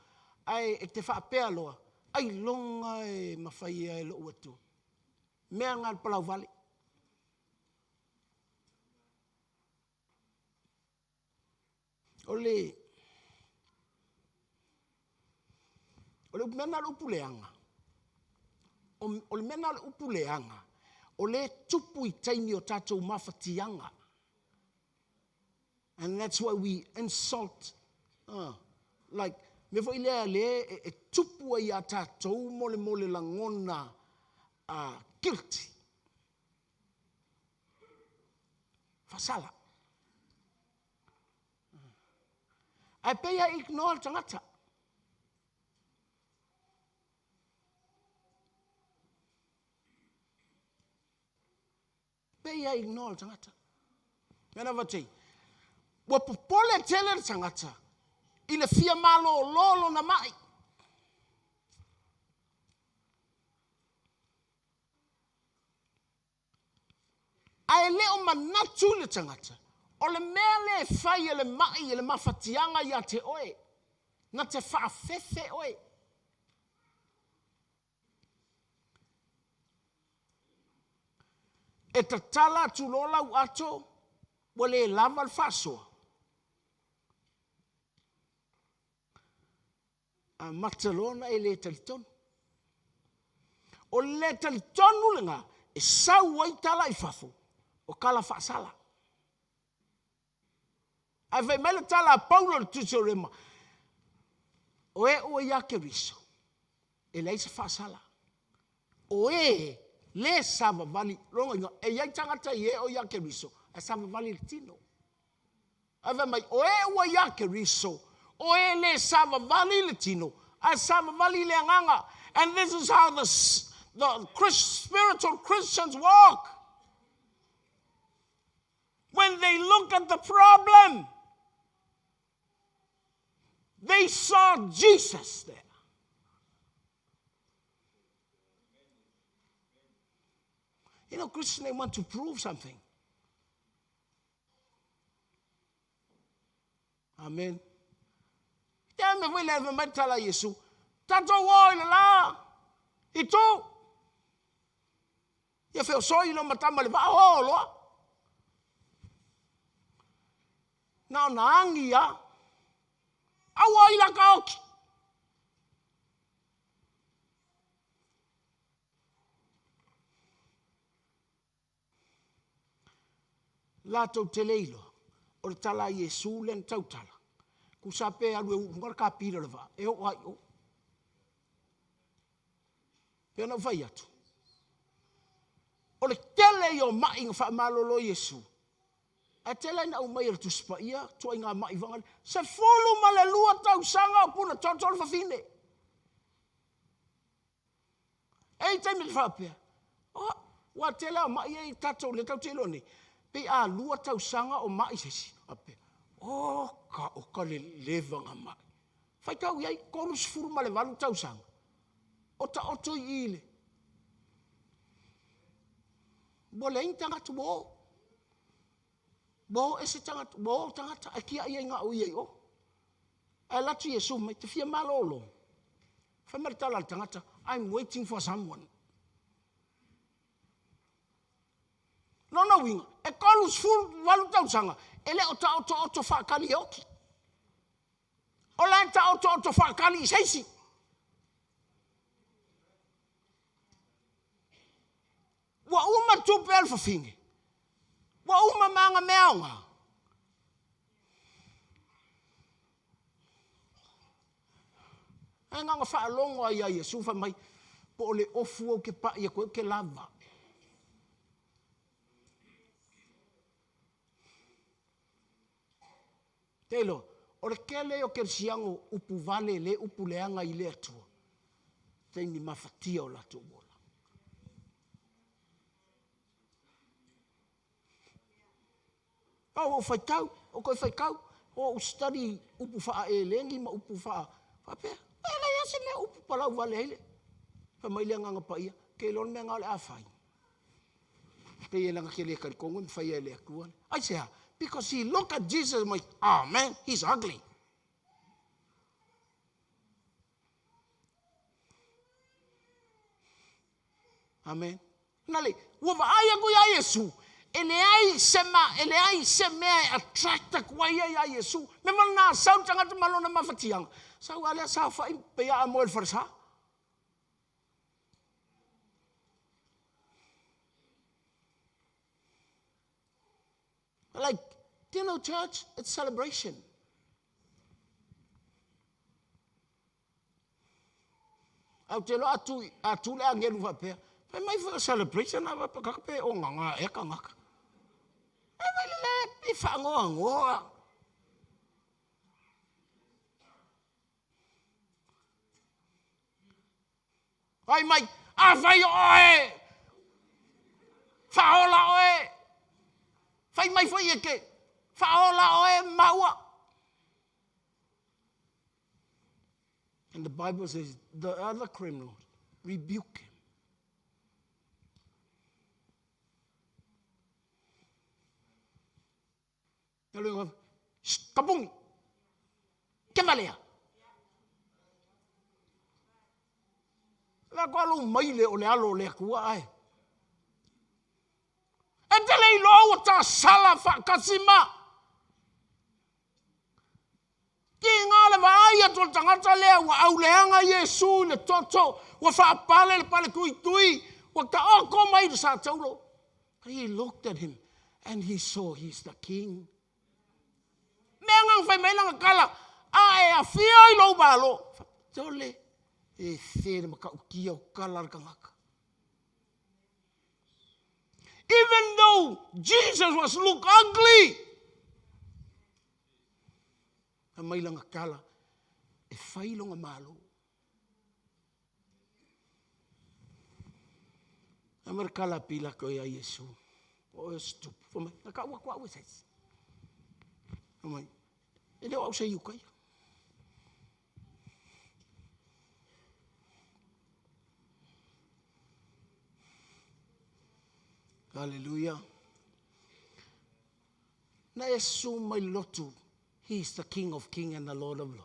ae e te faapea loa, ailoga e mafai e lou Atua. Mea na o le palau vale. O le o le mea lena o le upu leaga, o le mea lena o le upu leaga, o lea e tupu i taimi o tatou mafatiaga. And that's why we insult, like, mea foi lea lea e tupu ai ia tatou mo le mo le lagona guilty. Faasala. Ae pei e ignore le tagata. Pei e ignore le tagata. Mea na vatei, ua popole tele le tagata i le fia malolo lona mai. Ae le o manatu le tagata, o le mea lea e fai e le mai e le mafatiaga ia te oe, na te faafefe oe. E tatala atu loa lau ato, ua le lava le faasoa. Amata loa ona e le talitonu. O le le talitonu lena e sau ai tala i fafo, o tala faasala. Ae fai mai le tala a Paulo i le tusi o Rema, o e ua ia Keriso, e leai se faasala. O e le savavali, lona uiga, e i ai tagata i e o ia Keriso, ae savavali i le tino. Ae fai mai, o e ua ia Keriso, o e le savavali i le tino, ae savavali i le agaga. And this is how the, the Christ, spiritual Christians walk. When they look at the problem, they saw Jesus there. You know, Christians, they want to prove something. Amen. Te mea foi le mai tala Iesu. Tatou o i le la, i tu. Ia feosoi lo matama le vaa o loa. Na ona agi a. Aua i la ka oki. Latou te le iloa, o le tala a Iesu lea na tautala, tusa pe alu e uu i luga le kapila o le vaa, e oo lava i o. Pei ona ou fai atu, o le tele ia o mai na faamalolo e Iesu, ae tele lava ina aumai e le Tusi Paia ituaiga mai foi na, 12 tausaga o puna toto le fafine. E i ai taimi e faapea, oh, ua tele lava o mai ia i tatou lea tatou te iloa nei, pei a lua tausaga o mai se isi, faapea, oka oka le leva ona mai. Faitau i ai, 38 tausaga o taoto i i le ua leai ni tagata ua o. Ua o ese tagata, ua o tagata ae tiai ai na o ia i o. Ae alu atu Iesu mai, te fia malolo. Fai mai le tala a le tagata, I'm waiting for someone. Lona uiga, e 38 tausaga e le o taotooto faatali e oti. O la e taotooto faatali i se isi. Ua uma tupe a le fafine, ua uma ma ana mea aoga. Ae na ona faalogo lava ia Iesu fai mai, po o le ofu ou te pai atu ai ou te lava. Te iloa, o le tele ia o kerisiano upu vale le upu leaga i le Atua, taimi mafatia o latou ola. A ua ou faitau, ou toe faitau, ua ou study upu faa-eleni ma upu faa faapea. E leai lava se mea o upu palau vale ai le. Fai mai le Agaga Paia, ou te iloa le mea lena o le a fai. Pei e leaga e te le talitonu e mafai e le Atua. Aisea? Because he look at Jesus and went, oh man, he's ugly. Amen. Na le, ua vaai aku iā Iesu, e leai se ma, e leai se mea e attract atu ai ia iā Iesu. Me ma lena sau le tagata ma lona mafatiaga, sau a lea saofai pei a moe i le falesa. Like, do you know church? It's celebration. Ae ou te iloa a tu, a tu le agelu faapea, fai mai foi o celebration a kaka pe o gaga ea tagata. E vai le le pe faanoanoa. Fai mai, afai o oe, faaola oe. Fai mai foi e ke, faaola oe maua. And the Bible says the other criminals rebuke him. Kapuni! Ke valea! La ko lou maile o le alo o le Atua ae. E te le iloa ua tasala faatasi ma. Tiga le vaai atu o le tagata lea ua auleaga Iesu i le toto, ua faapale le pale tuitui, ua taoto mai le sa taulo. He looked at him and he saw he's the king. Mea na fai mai lana tala, a e afio i lou malo. Tole, e se le matautia o tala a le tagata. Even though Jesus was look ugly, fai mai lana tala, e fai lona malo. A mai le tala a Pilato ia Iesu, o oe o se tupu. Fai mai, na tau atu au e se isi. Fai mai, e le o au se Iutaia. Hallelujah. Na e susu mai le lotu, He is the King of King and the Lord of Lord.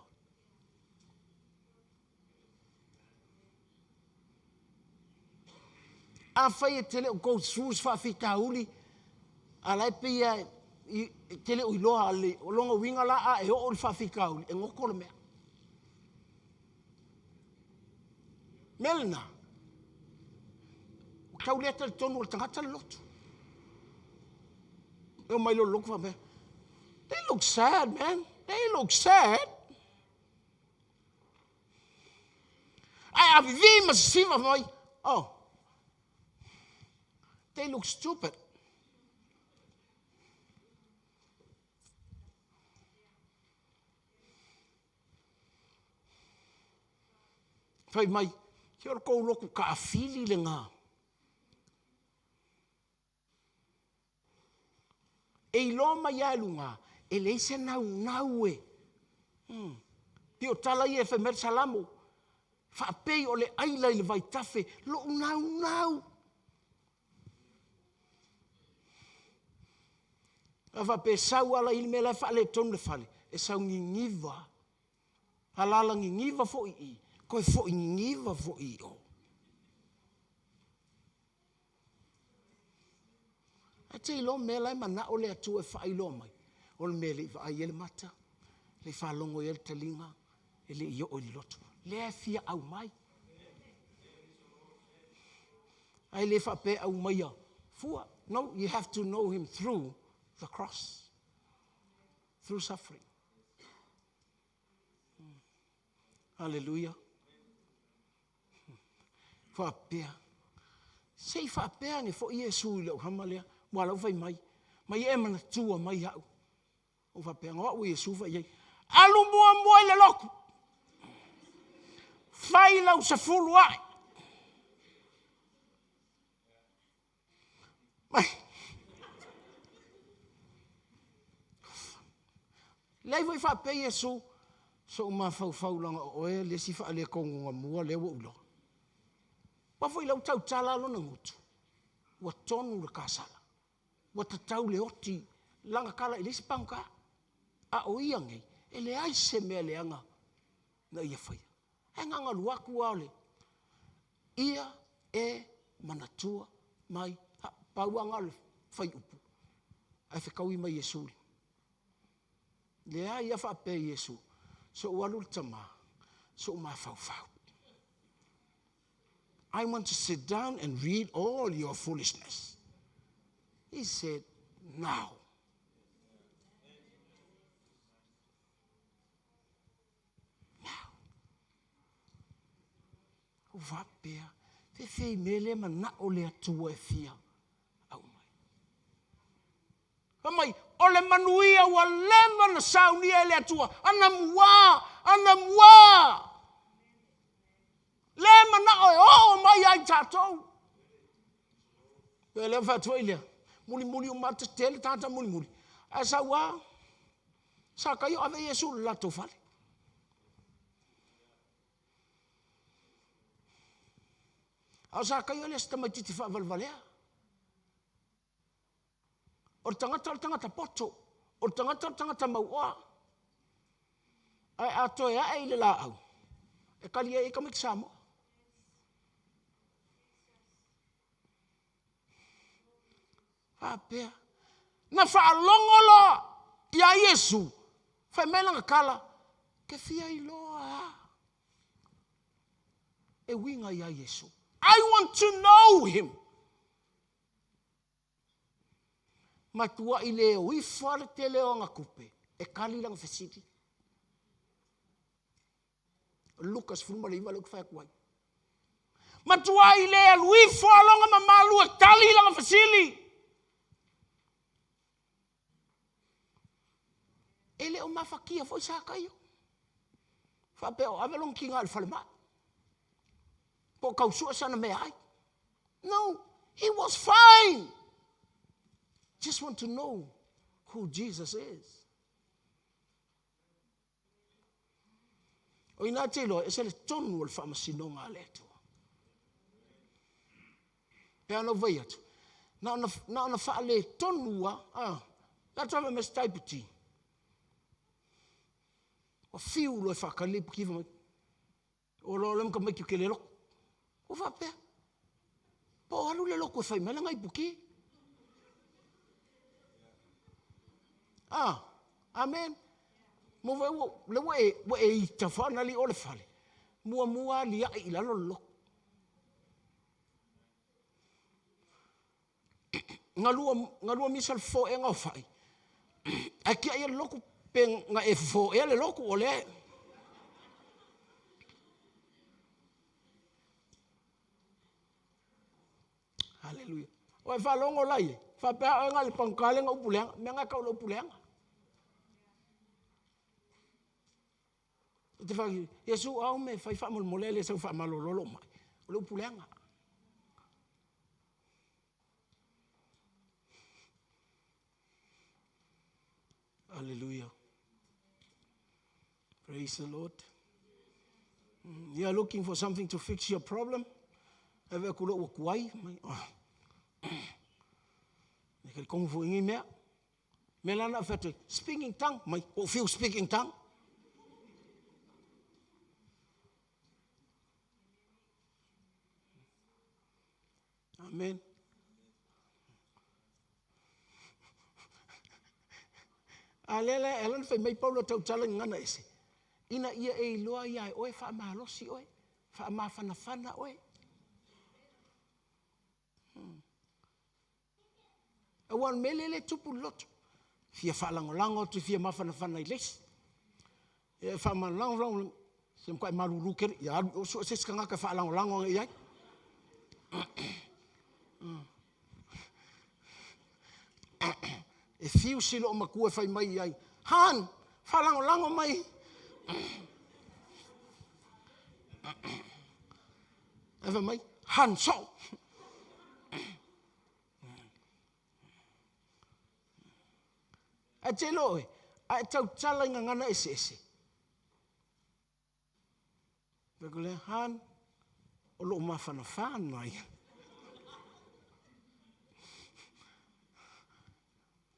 Afai e te le o go through se faafitauli, a la e pei e te le o iloa le, o lona uiga la a e oo i le faafitauli, e goto le mea. Mea lena, ua tau le talitonu o le tagata le lotu. E omai loa i le lotu faapea, They look sad, man. They look sad. Ae a vivii ma sisiva fai mai, oh, they look stupid. Fai mai, se o le tou lotu taafili lena. E iloa mai lava e luga, e leai se naunau e. Hmm. Pei o tala ia e fai mai le Salamo, faapei o le aila i le vaitafe, lou naunau. A faapea e sau ala i le mea la e faaletonu le fale, e sau niniva. Alaala niniva foi i i, toe foi niniva foi i o. Ae te iloa mea la e manao le Atua e faailoa mai, o le mea e le i vaai ai le mata, e le i faalogo i ai le taliga, e le i oo i le loto. Lea e fia aumai. Ae le faapea e aumaia fua. No, you have to know him through the cross. Through suffering. Hallelujah. Faapea, se i faapea ane foi Iesu i lou hama lea, ua lau fai mai, mai e manatua mai au. Ou faapea, o au Iesu fai ai, alu muamua i le lotu, fai lau sefulu ae. Mai. Leai foi faapea Iesu, sou mafaufau leaga o oe le isi faaletonu na mua lea ua ou iloa. Aua foi lea ua tautala lona gutu, ua tonu le kasala, ua tatau le oti lana tala i le isi pagota. A o ia nei, e leai se mea leaga na ia faia. Ae na ona alu atu lava o le ia e manatua mai au. Pau lava lena o le fuaiupu ae fetaui mai Iesu. Leai lava faapea Iesu, se i ou alu le tama, se i ou mafaufau. I want to sit down and read all your foolishness. He said, now. Ua faapea, fefe i mea lea manao le Atua e fia aumai. Fai mai, o le manuia ua leva na saunia e le Atua, anamua, anamua. Le manao e oo mai ai tatou. Pe lea fai atu ai lea, mulimuli uma tetele tagata mulimuli. Ae sau lava, Sakaio ave Iesu i le latou fale. A o Sakaio e le o se tamaitiiti faavalevalea. O le tagata o le tagata poto, o le tagata o le tagata mauoa. Ae a toe ae i le laau, e kali ai tamaiti Samoa. Faapea, na faalogo loa iā Iesu, fai mai lana tala, ke fia iloa a e uiga iā Iesu. I want to know him. Matuai le o ifo lava le tele o ana tupe e tali lana fesili. Luka 19 lea ou te fai atu ai. Matuai le alu ifo lava lona mamalu e tali lana fesili. E le o mafatia foi Sakaio. Faapea o ave lona tiga i le falemai. Po o tau sue sana meaai. No, he was fine. Just want to know who Jesus is. O ina te iloa, ese le tonu o le faamasinoga a le Atua. Pe ana ou vai atu, na ona, na ona faaletonu lava, ah, la atu ave me se taiputi. Ua fiu loa e faatali le iputi fai mai, O loa le ma tamaiti ou te le lotu. Ua faapea, po o alu le lotu e fai mai lana ipuki. Ah, amen. Mo foi ua, le ua e, ua e ita faanali o le fale. Muamua aliae i lalo le lotu. Galua, galua misa le fofo ea gaofai. Ae tiai le lotu pe na e fofo ea le lotu o lea. Haleluia. O e faalogo la ia, faapea oe na le pagota le na upu leaga, mea na e tau o le upu leaga. E te fai, Iesu au me fai faamolemole ae le sau faamalolo lou mai. O le upu leaga. Hallelujah. Praise the Lord. You are looking for something to fix your problem. E ve ku lo kuai mai. E ke kongu fo ingi mea. Me lana fatu speaking tongue mai. O few speaking tongue. Amen. A lea la e ala ona fai mai Paulo tautala i gagana ese, ina ia e iloa ia oe faamalosi oe, faamafanafana oe. Aua o le mea lea e tupu i le loto. Fia faalagolago atu, fia mafanafana i le isi. E faamalagolago, se matuai malulu tele, ia alu i o sue se isi tagata e faalagolago ane i ai. E fiu si loo matua e fai mai i ai, Han, faalagolago mai. Ae fai mai, Han soo. Ae te iloa oe, a e tautala i gagana eseese, fai atu lea, Han, o lou mafanafana ia.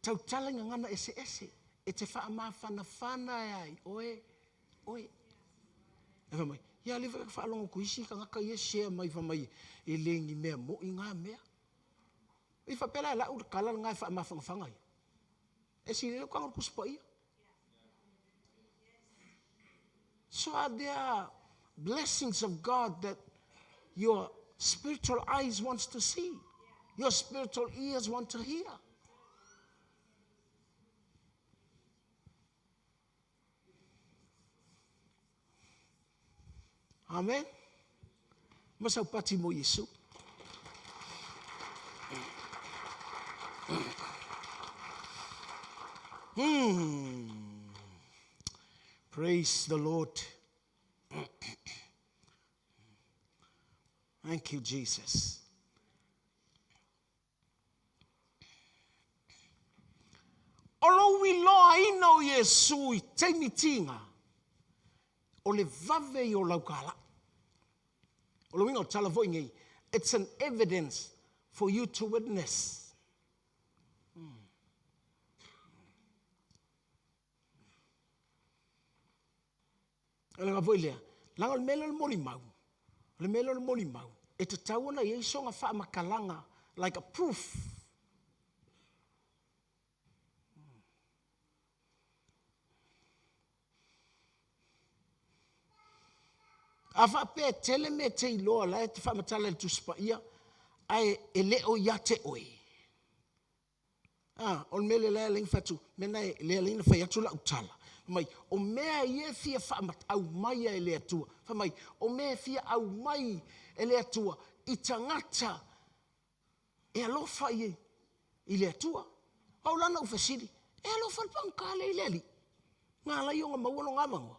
Tautala i gagana eseese, e te faamafanafana ai oe, oe. E fai mai, ia alii fai faalogo atu isi tagata ia share mai fai mai e le ni mea moi ngā mea. I faapea la e lau le tala lena e faamafanafana ai. E sili ai lou tago i le Tusi Paia. So are there blessings of God that your spiritual eyes wants to see, your spiritual ears want to hear. Amen. Ma sau pati mo Iesu. Praise the Lord. Thank you, Jesus. O lou iloaina o Iesu i taimi tiga, o le vave ia o lau kālaʻi. O le uiga o le tala foi nei, it's an evidence for you to witness. O le aga foi lea, leaga o le mea lea o le molimau, o le mea lea o le molimau, e tatau ona i ai sona faamatalaga, like a proof. A faapea e tele mea e te iloa la e te faamatala i le Tusi Paia, ae e le o ia te oe, A, o le mea lea la e ala ai ona fai atu, mea lena e, lea e ala ai ona fai atu lau tala, fai mai, o mea ia e fia aumaia e le Atua, fai mai, o mea e fia aumai e le Atua i tagata e alofa i, i le Atua. Pau la na ou fesili, e alofa le pagota lea i le Alii, na ala ai ona maua lona avanoa.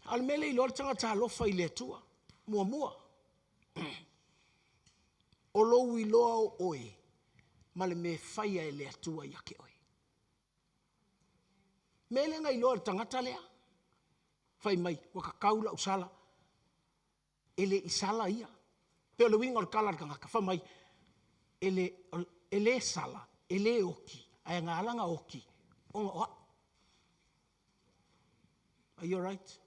A o le mea lea e iloa le tagata alofa i le Atua, muamua, o lou iloa o oe ma le mea e faia e le Atua ia te oe. Mea lea na iloa e le tagata lea, fai mai, ua tatau lau sala, e le i sala ia. Pei o le uiga o le tala a le tagata, fai mai, e le, e le sala, e le oti, ae na ala ona oti, ona o au. Are you alright?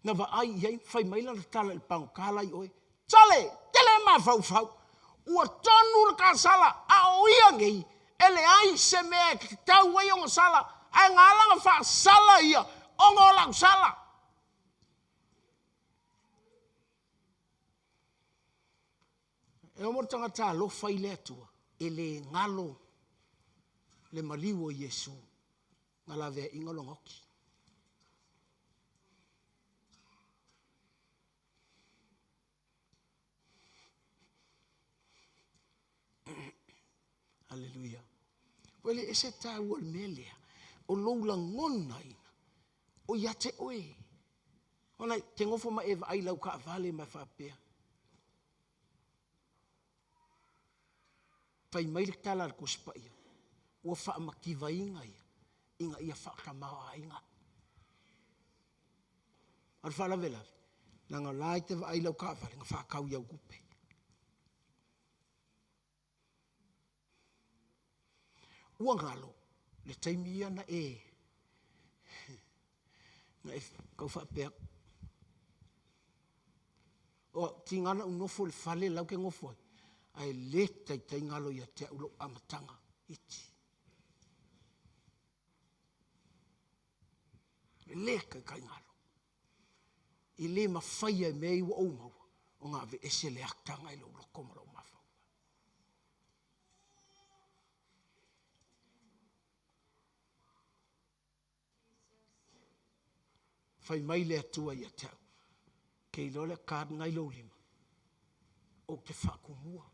Na vaai i ai, fai mai lana tala i le pagota la i oe, Sole, tele mafaufau, ua tonu le ta sala, a o ia nei, E leai se mea e tatau ai ona sala, ae na ala ona faasala ia ona o lau sala. E omo le tagata alofa i le Atua, e le galo le maliu o Iesu na laveaiina lona oti. Aleluia. Ua le ese taua o le mea lea, o lou lagonaina, o ia te oe. Ona e te nofo ma e vaai i lau taavale ma e faapea, fai mai le tala a le Tusi Paia, ua faamativaina ia ina ia faatamaoaiga. A o le faalavelave, leaga o la e te vaai i lau taavale na faatau i au tupe. Ua galo le taimi ia na e na e tau faapea atu, o au, tiga na ou nofo i le fale la ou te nofo ai, ae le taitai galo ia te au lou amataga iti. E le taitai galo. E le mafaia e mea ia ua ou maua ona aveese le ataga i lou loto ma lou mafaufau. Fai mai le Atua ia te au, ke iloa le card na i lou lima, ou te faatumua.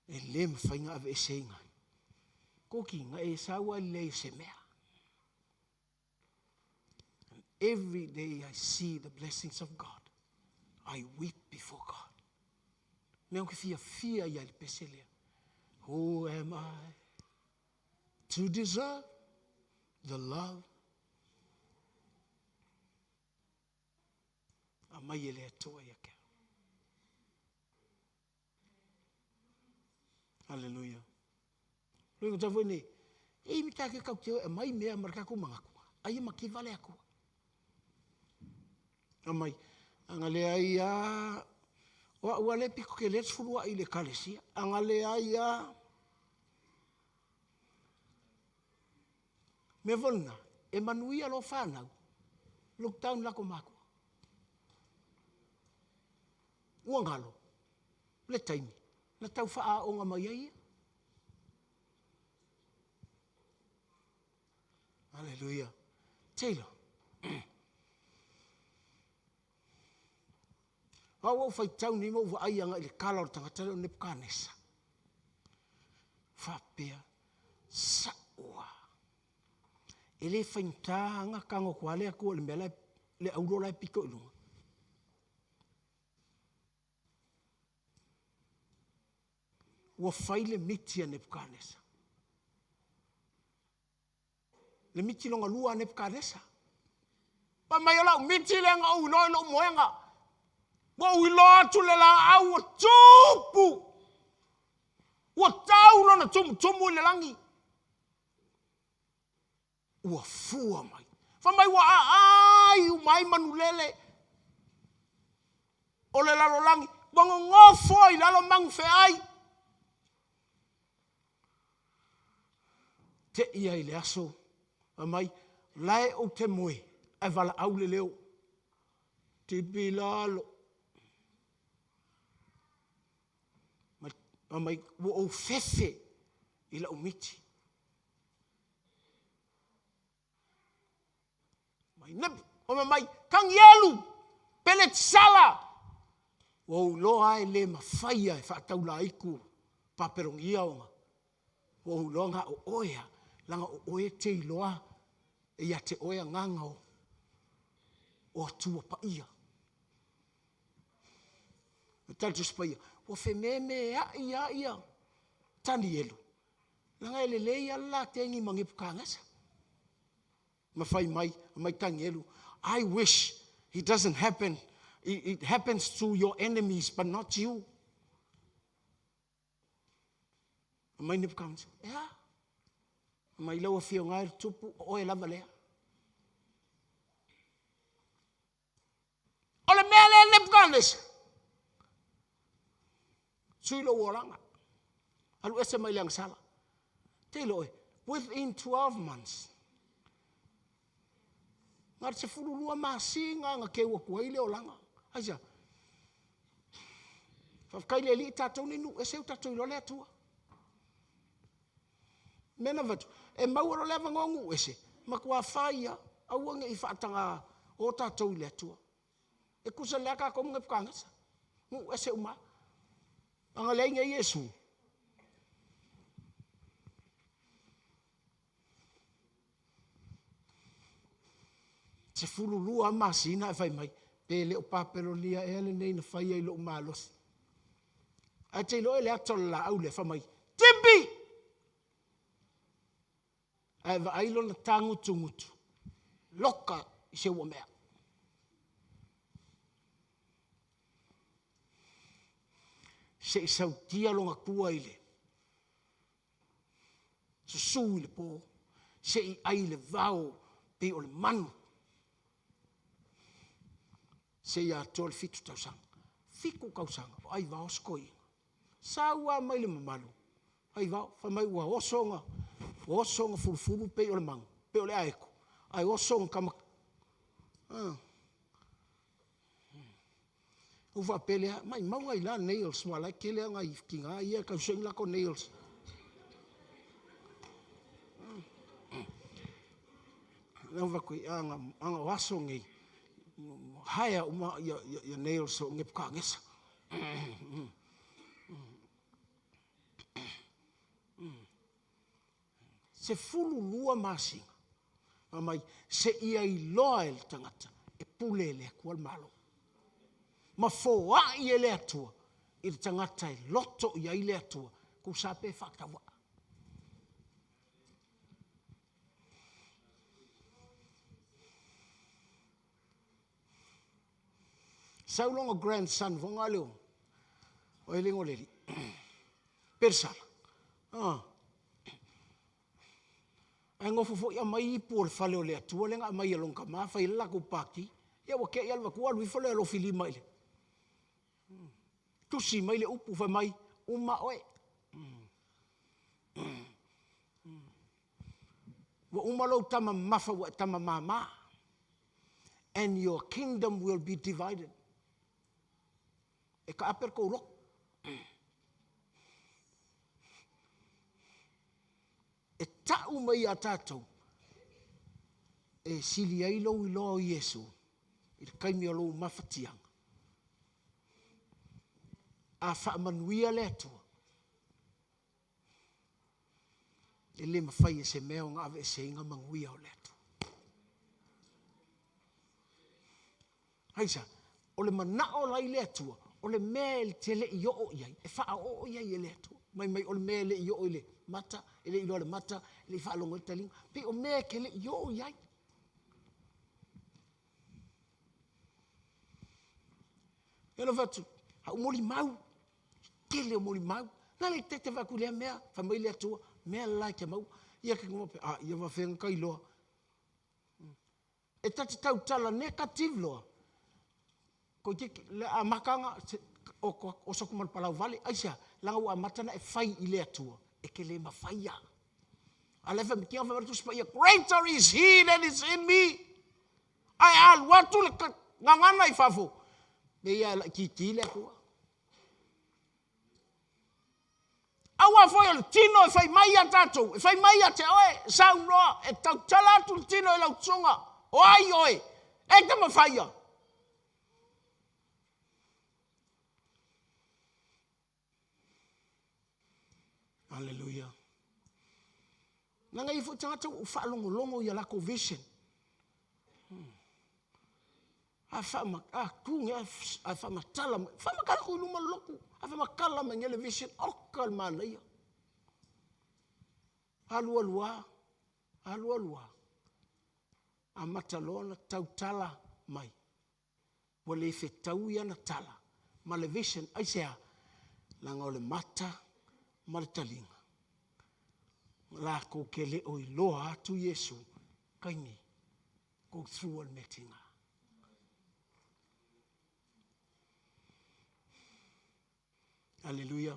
E le mafai ona aveeseina. Koki, na e sau lava i le leai o se mea. And every day I see the blessings of God, I weep before God. Mea ou te fiafia ia i le pese lea. Who am I to deserve the love Aumai e le Atua ia te au. Haleluia. Loi ko foi nei, e imi ta ke kau te e mai mea ma le tatou manatu, aia mativa le Atua. Aumai, aga leai a, o au a le pito tele le sefuluai i le ekalesia, aga leai a, Mea foi lena, e manuia loa fanau, look down latou matua. Ua galo le taimi na tau faaaoga mai ai ia. Hallelujah. Taylor. Au ua ou faitau nei ma ou vaai agai i le kala o le tagata lea o Nebukanesa. Faapea, sa'o lava. E le faigata ona tago atu lava le Atua i le mea la e, le auro la e pito i luga. Ua fai le miti a Nebukanesa. Le miti lona lua a Nepukanesa. Fai mai o lau miti lea na ou iloa i lou moega. Ua ou iloa atu le laau ua tupu. Ua tau lona tumutumu i le lagi. Ua fua mai. Fai mai ua aai uma ai manulele o le lalolagi. Ua nonofo i lalo magufeai. Te i ai le aso, fai mai, o la e ou te moe, ae valaau le leo, tipi i lalo. Fai mai, ua ou fefe i lau miti. Mai nepu, fai mai, Tanielu, Peletisala, ua ou iloa lava e le mafaia e faataulaitu Papelonia ona Ua ou iloa na o oe lava, leaga o oe e te iloa e ia te oe agaga o, o Atua Paia. O tali Tusi Paia, ua fememeai lava ia Tanielu, leaga e lelei lava le la tegi ma Nepukanesa. Ma fai mai, mai Tanielu, I wish it doesn't happen, it happens to your enemies but not you. Aumai Nepukamanesa. E a? Aumai lau afioga e le tupu, o oe lava lea. Nebuchadnezzar, sui lou olaga, alu ese mai le agasala. Te iloa oe, within 12 months, na o le 12 masina na keu atu ai le olaga. Aisea? Faafetai i le Alii tatou nei nuu ese ua tatou iloa le Atua. Mea na avatu, e maua loa le avanoa nuu ese, matua fai lava, aua ne i faataga o tatou i le Atua. E tusa lelei lava tatou ma Nepukakanesa, nuu ese uma lava. A na leai nei Iesu, 12 lava masina ae fai mai, pe le o Papelonia ea lenei na faia i lou malosi. Ae te iloa e le ata o le laau lea, fai mai, tipi! Ae vaai lona tagutugutu, loka i se uamea. Se i sautia lona tua i le susu i le po, se i ai le vao pei o le manu, se i atoa le fitu tausaga. Fitu tausaga o ai vao si toeaina. Sau lava mai le mamalu, ai vao, fai mai ua oso ona, ua oso ona fulufulu pei o le manu, pei o le aeto, ae oso ona tama. Ah. Ou faapea lea, maimau nai la nails, aua o la e tele lava nai tina ia e tau sue ni latou nails. Na ou fai atu, ana o aso nei, haea uma ia nails o Nepukakanesa. 12 masina, fai mai, seia iloa e le tagata e pule e le Atua le Malo. Ma foai e le Atua i le tagata e loto i ai le Atua, tusa lava pe faatauvaa. Sau lona grandson foi na leo o ai le igoa o le alii? Perisala. Ah. Ae nofo foi aumai ipu o le fale o le Atua lea na aumai e lona tama fai ai le latou pati. Ia ua te i lava le matua alu ifo le alofi lima i le tusi mai le upu fai mai, uma oe. Ua uma lou tama mamafa ua e tama mama. And your kingdom will be divided. E taape le tou loto. E tau mai ia tatou e sili ai lou iloa o Iesu i le taimi o lou mafatiaga. A faamanuia le Atua, e le mafai e se mea ona aveeseina manuia o le Atua. Aisea? O le manao la i le Atua, o le mea e te le i oo i ai, e faaoo i ai e le Atua. Mai mai o le mea e le i oo i le mata, e le i iloa le mata, e le i faalogo ai le taliga. Pei o mea e te le i oo i ai. E fai atu, au molimau, tele o molimau. Na le tete vaai atu i lea mea, fai mai le Atua, mea la e te maua. Ia ke ngoa pe, a ia faafefea ona ta iloa. E ta te tautala negative loa, toeitiiti le amataga oto atu, oso atu ma le palau vale. Aisea? Leaga ua amata ona e fai i le Atua, e te le mafaia. A o la e fai mai, fai mai le Tusi Paia, greater is he that is in me. Ae a alu atu le gagana i fafo, pei lava e laitiiti le Atua. Aua foi o le tino e fai mai ia tatou, e fai mai ia te oe, saunoa, e tautala atu le tino i lau susuga, o ai oe, e te mafaia. Aleluia. Leaga e i ai foi tagata ua ou faalogologo i a latou vision. A faama, a tu nei ae faamatala mai, faamatala atu i luma o le lotu, ae faamatala mai nei le vision, oka le manaia. Alu alu lava, alu alu lava, amata loa ona tautala mai. Ua le fetaui ana tala ma le vision. Aisea? Leaga o le mata ma le taliga. Latou te le o iloa atu Iesu taimi go through o le mea tiga. Aleluia.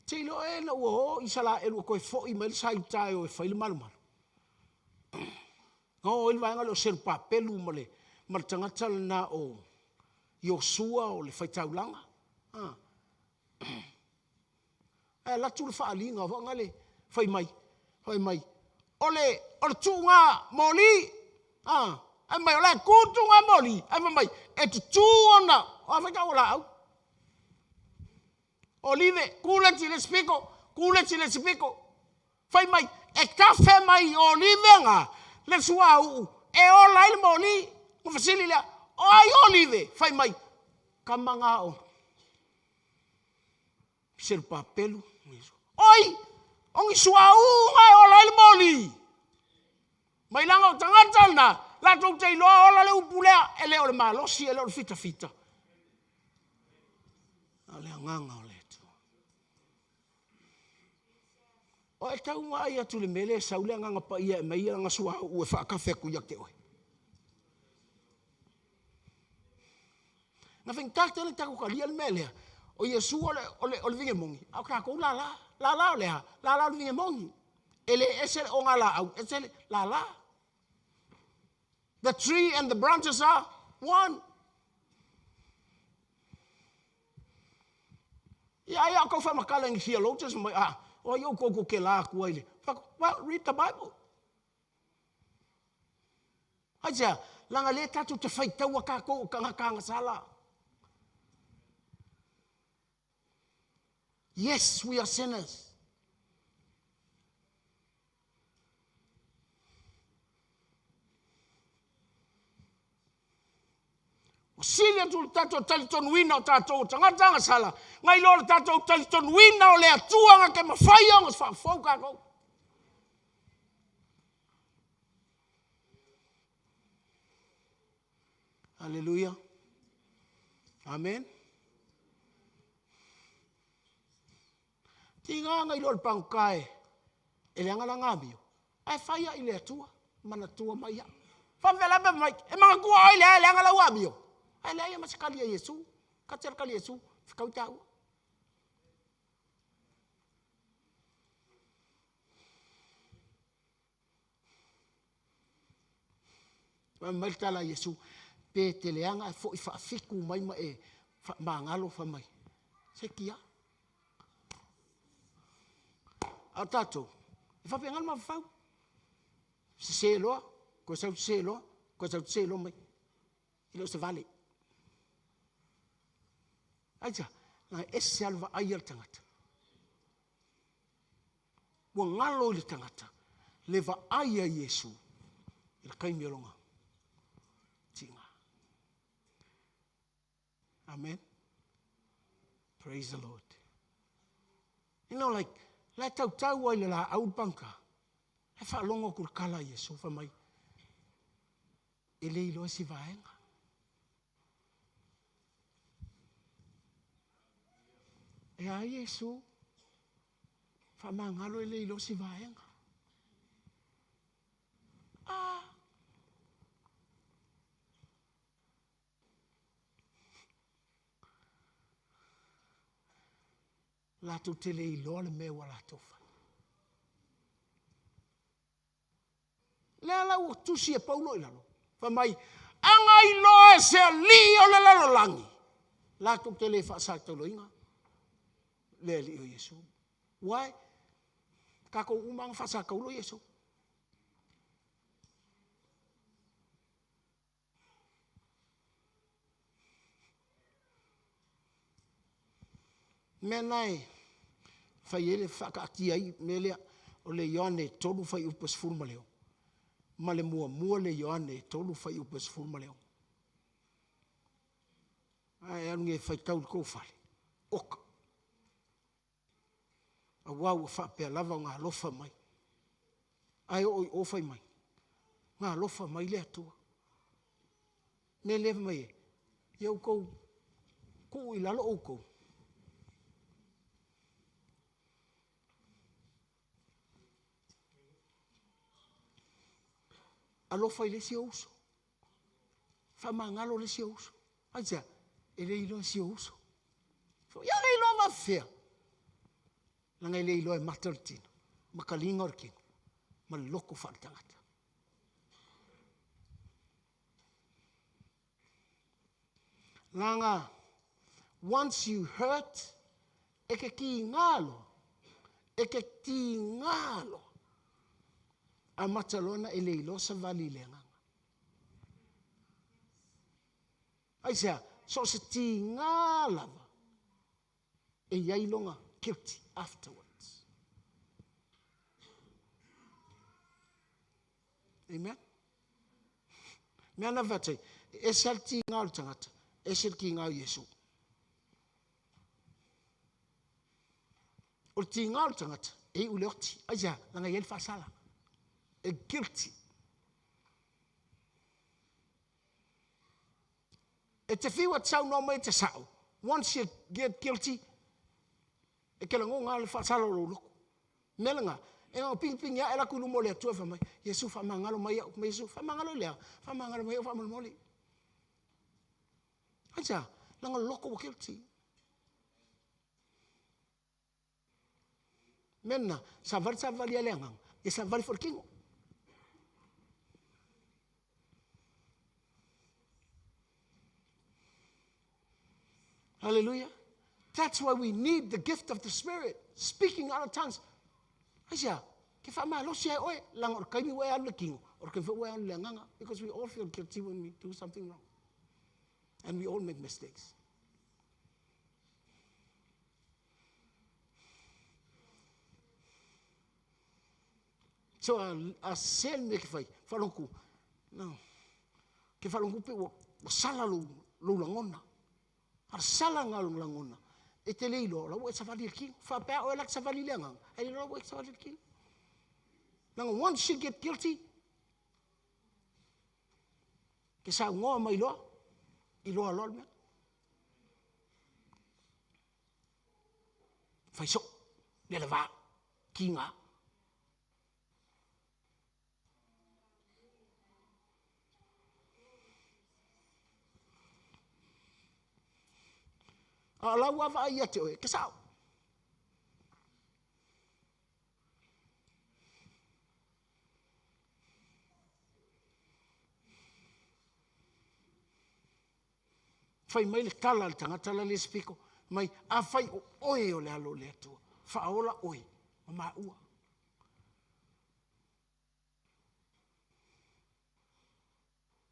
Te iloa e na ua o Isaraelu ua toe fo'i mai le sa Iuta e o e fai le malumalu. Na oo ai le vaega lea o Serupapelu ma le, ma le tagata lena o Iosua o le faitaulaga. Ah. Ae alu atu le faaaliga foi na le fai mai, fai mai, o le, o le tuuga moli, ah, ae mai o la e tu le tuuga moli, ae fai mai, e tutu ona, o a fai tau o laau? Olive, tu le isi i le isi pito, tu le isi i le isi pito. Fai mai, e tafe mai i olive na le suauu e ola ai le moli. Ona fesili lea, o ai olive? Fai mai, tama na o Serupapelu. Oi, o ni suauu na e ola ai le moli. Mai laga o tagata na, latou te iloa ola le upu lea, e le o le malosi, e le o le fitafita. A o le agaga o le Atua. O e tau vaai atu i le mea lea e sau le Agaga Paia e aumai lana suauu e faatafe atu ia te oe. Na faigata tele tatou talia le mea lea. O Iesu o le, o le, o le vinemoni, a o tatou lala. Lala o le a? Lala o le vinemoni. E le ese le ogalaau, ese le lala. The tree and the branches are one. Ia ai a o tau faamatala i ni theologians mai, a, o ai outou tou te la atu ai le, well, read the Bible. Aisea? Leaga lea tatou te faitaua tatou o tagata agasala. Yes, we are sinners. Ua sili atu le tatou talitonuina o tatou o tagata agasala, nai lo le tatou talitonuina o le Atua na te mafai ona faafou tatou. Aleluia. Amen. Tiga na iloa le pagota e, e leaga lana amio, ae fai ai le Atua, manatua mai au. Faapefea la pe mai, e manatua oe le a leaga lau amio. Ae leai ma se kali a Iesu. Kati a le kali a Iesu, fetaui taua. Fai mai le tala a Iesu, pe te leaga ae foi faafitu mai ma e faamagalo fai mai. Se kia. A o tatou, e faapena le mafaufau. Sese loa, toe sau sese loa, toe sau sese loa mai. E le o se vale. Aisea? Na e ese lava le vaai a le tagata. Ua galo i le tagata le vaai a Iesu i le taimi o lona tiga. Amen. Praise the Lord. You know, like, la e tautau ai le laau le pagota, e faalogo atu le tala a Iesu, fai mai, e le iloa se vaega. E a Iesu, faamagalo e le iloa se vaega. Ah! Latou te le iloa le mea ua latou fai. Lea la ua tusi e Paulo i lalo, fai mai, Aga iloa e se alii o le lalolagi, latou te le faasataulaina le Alii o Iesu. Why? Tatou uma na faasataulo Iesu. Mea na e fai ai le faataatia ai mea lea o le Ioane 3 fuaiupu e 16 ma le muamua le Ioane 3 fuaiupu e 16. Ae alu nei e faitau i le tou fale, oka. Aua ua faapea lava ona alofa mai. Ae oo i o fai mai, na alofa mai le Atua. Mea lea fai mai e, ia outou tuu i lalo outou. Alofa i le isi ou uso. Faamagalo le isi ou uso. Aisea? E le iloa si ou uso. Ia le iloa faafefea? Leaga e le iloa e mata o le tino, ma kaliga o le kino, ma le loto faaletagata. Leaga once you hurt, e ke tiga loa, e ke tiga loa. Amata loa ona e le iloa savali i le agaga. Aisea? So o se tiga lava e i ai lona guilty afterwards. Amen? Mea na fai atu ai, e ese lava le tiga o le tagata, ese le tiga o Iesu. O le tiga o le tagata, e iu i le oti. Aisea? Leaga e i ai le faasala. E guilty. E te fiu e te saunoa mai e te sao, once you get guilty, e te lagona lava le faasala o lou loto. O le mea lena, e na ona pigipigi ae alu atu i luma o le Atua e fai mai, Iesu faamagalo mai au, Iesu faamagalo i le a? Faamagalo mai au faamolemole. Aisea? Leaga o le loto ua guilty. Mea lena, savali savali a le agaga, ia savali foi le tino. Hallelujah. That's why we need the gift of the Spirit, speaking out of tongues. Aisea, ke faamalosi ai oe, leaga o le taimi ua e alu i le tino, o le taimi foi ua e alu i le agaga, because we all feel guilty when we do something wrong. And we all make mistakes. So a, a se le mea ke fai, faalogo no. Ke faalogo pe ua, ua sala lou, lou lagona. A sala ngā lou lagona, e te le iloa, o la ua e savali i le kino. Faapea oe la te savali i le agaga, ae le iloa la ua e savali i le kino. Leaga once you get guilty, ke saunoa mai loa, iloa loa le mea. Fai soo, le le va, kiga. A o lau vaavaai ia te oe, e te sao. Fai mai le tala a le tagata la le isi pito, mai, afai o oe o le Alo o le Atua, faaola oe ma maua.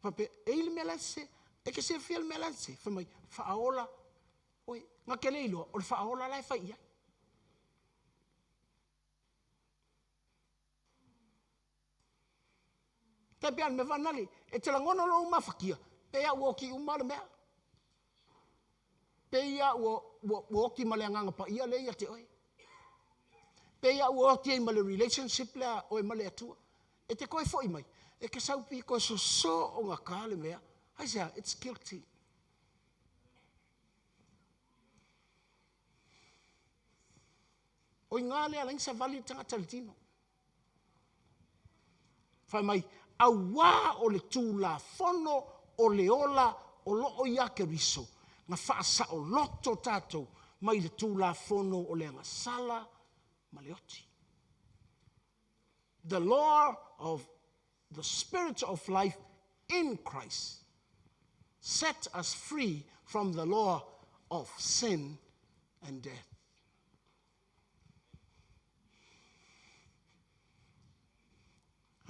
Faapea, e i le mea la e sese, e te silafia le mea la e sese, fai mai, faaola oe. Na te le iloa, o le faaola la e fai i ai. Tai pei a o le mea faanale, e te lagona lou mafatia, pei lava ua oti uma le mea. Pei lava ua, ua, ua oti ma le Agaga Paia lea ia te oe. Pei lava ua oti ai ma le relationship lea oe ma le Atua. E te toe foi mai, e te sau pi toe sosoo gata le mea. Aisea? It's guilty. O i ina lea e ala ai ona savali le tagata i le tino. Fai mai, auā o le Tulafono o le ola o lo o iā Keriso, na faasaoloto tatou mai le Tulafono o le agasala ma le oti. The law of the spirit of life in Christ set us free from the law of sin and death.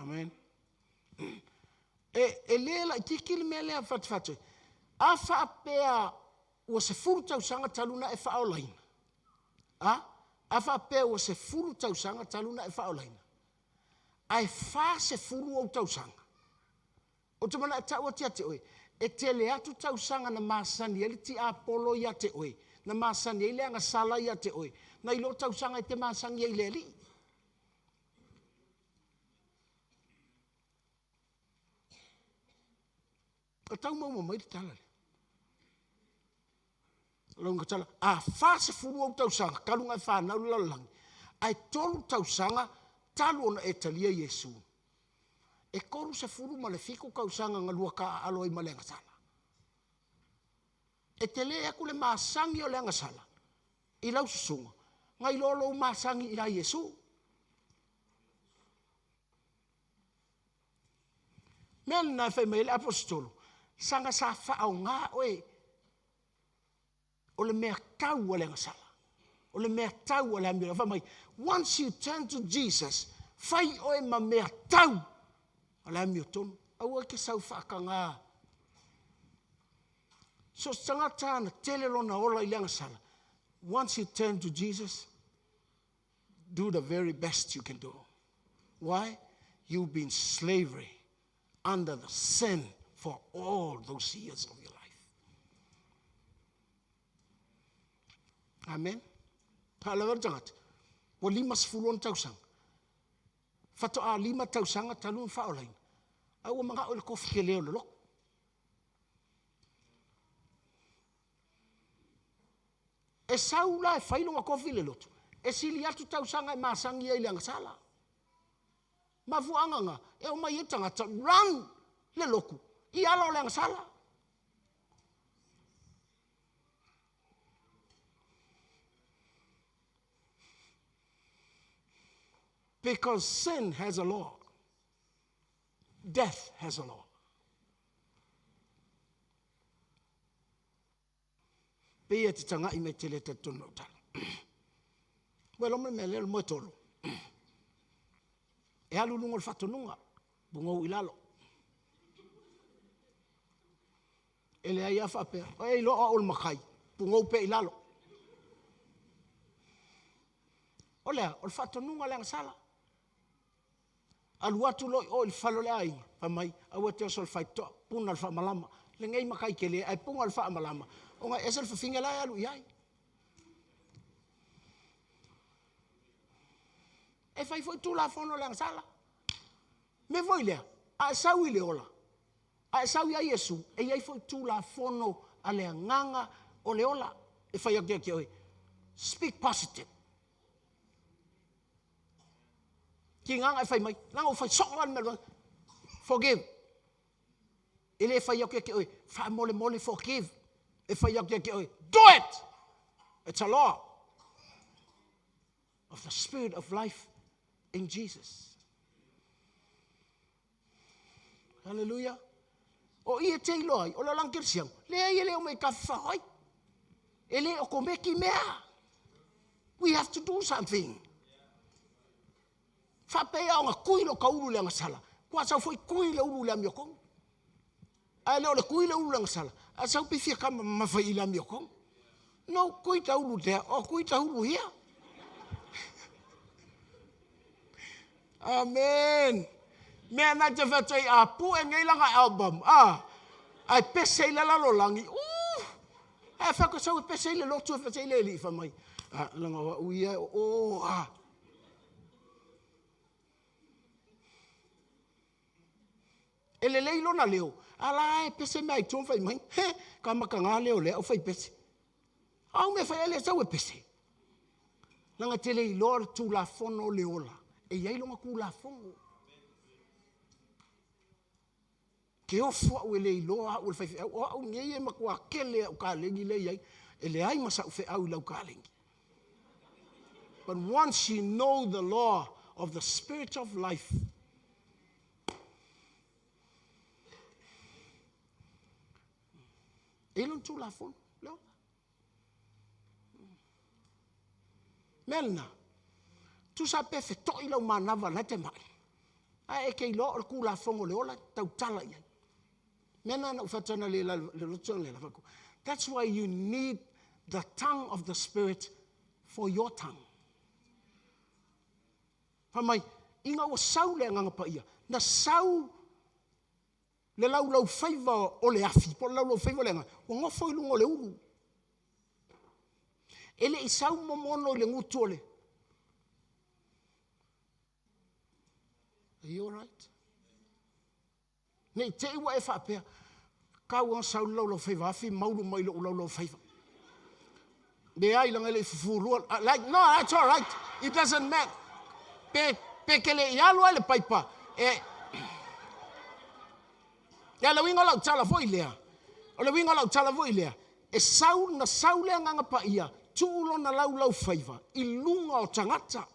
Amen. E, e le laititi le mea lea fatufatu. A faapea ua 10 tausaga talu na e faaolaina. A? A faapea ua 10 tausaga talu na e faaolaina. Ae 40 ou tausaga. Ou te manao e tau atu ia te oe, e tele atu tausaga na masani ai le tiapolo ia te oe, na masani ai le agasala ia te oe, nai lo tausaga e te masani ai i le Alii. Ua tau maua mai le tala lea. Lona tala, a 40 ou tausaga talu ona e fanau i le lalolagi, ae 3 tausaga talu ona e talia Iesu. E 37 tausaga na lua taaalo ai ma le agasala. E tele atu le masani o le agasala I lau susuga, nai lo lou masani ia Iesu. Mea lena e fai mai ai le Aposetolo, saga sa faaaoga oe o le mea tau a le agasala, o le mea tau a le amio. Fai mai, once you turn to Jesus, fai oe ma mea tau a le amiotonu. Aua e te sau faataga. So se tagata na tele lona ola i le agasala, once you turn to Jesus, do the very best you can do. Why? You've been slavery under the sin for all those years of your life. Amen. Faalavelave le tagata, ua 50 ona tausaga, faatoa 5 tausaga talu ona faaolaina, a ua manao i le kofi tele o le lotu. E sau la e fai lona kofi i le lotu, e sili atu tausaga e masani ai i le agasala. Mafuaaga na e omai ai tagata run le lotu i ala o le agasala. Because sin has a law. Death has a law. Pei e te tagai mai te le talitonu lau tala. Ua iloa ma le mea lea o le moe tolo. E alu i luga o le faatonuga, pugou i lalo. E leai lava faapea, e iloa o au o le matai, pugou pea i lalo. O le a? O le faatonuga a le agasala. Alu atu loa i o i le fale o le aiga, fai mai, aua e te oso i le faitotoa, puna le faamalama. Lenei matai tele, ae puna le faamalama, ona e ese le fafine la e alu i ai. E fai foi Tulafono a le agasala. Mea foi lea, a e sau i le ola, a e sau ia Iesu, e i ai foi Tulafono a le agaga o le ola e fai atu ia te oe. Speak positive. Tiga na e fai mai, leaga ua fai soo lava le mea lea. Forgive. E le fai atu ia te oe, faamolemole forgive. E fai atu ia te oe, do it! It's a law of the spirit of life in Jesus. Hallelujah. O i e te iloa ai, o le olaga kerisiano, leai e le o mai tafafao ai. E le okomeki mea. We have to do something. Faapea ona kui lo ka ulu i le agasala, kua sau foi kui le ulu i le amiotonu. Ae le o le kui le ulu i le agasala, ae sau pe fia kama mamafa i le amiotonu. No, kui ta ulu there or kui ta ulu here. Amen. Mea na te whatu ai a pue nei langa album. Ah, ai pese i le lalolagi. Uh! Ae whaka sau e pese i le lotu e whatu i le li whamai. Ah, langa wa uia o oh, ah. E lelei lona leo, a la e pese mea i tua ma fai mai, he, ka maka ngā leo lea au fai pese. Au mea fai ai le sau e pese. Leaga te le iloa le Tulafono o le ola. E i ai lona Tulafono. Ke ofo au e le iloa au e le faifeau. O au nei e matua kele au kalegi lea i ai. E leai ma sa'u feau i lau kalegi. But once you know the law of the spirit of life, e i lona Tulafono, le ola. Mea lena, tusa pe feto'i lau manava la e te ma'i, ae e te iloa o le Tulafono o le ola e tautala i ai. Mea lena na ou fai atu ai le le lotu le la That's why you need the tongue of the Spirit for your tongue. Fai mai, ina ua sau le Agaga Paia, na sau le laulaufaiva o le afi, po o le laulaufaiva o le agaga, ua nofo i luga o le ulu. E le i sau momono i le gutu o le... Are you all right? Ne i te i ua e faapea, kau a sau le laulaufaiva afi maulu mai lou laulaufaiva. Leai, leaga e le i fufulua. Like, no, that's all right. It doesn't matter. Pe, pe ke le i alu ai le paipa, e... Ia, le uiga o lau tala foi lea, o le uiga o lau tala foi lea, e sau, na sau le Agaga Paia tuu lona laulaufaiva i luga o tagata.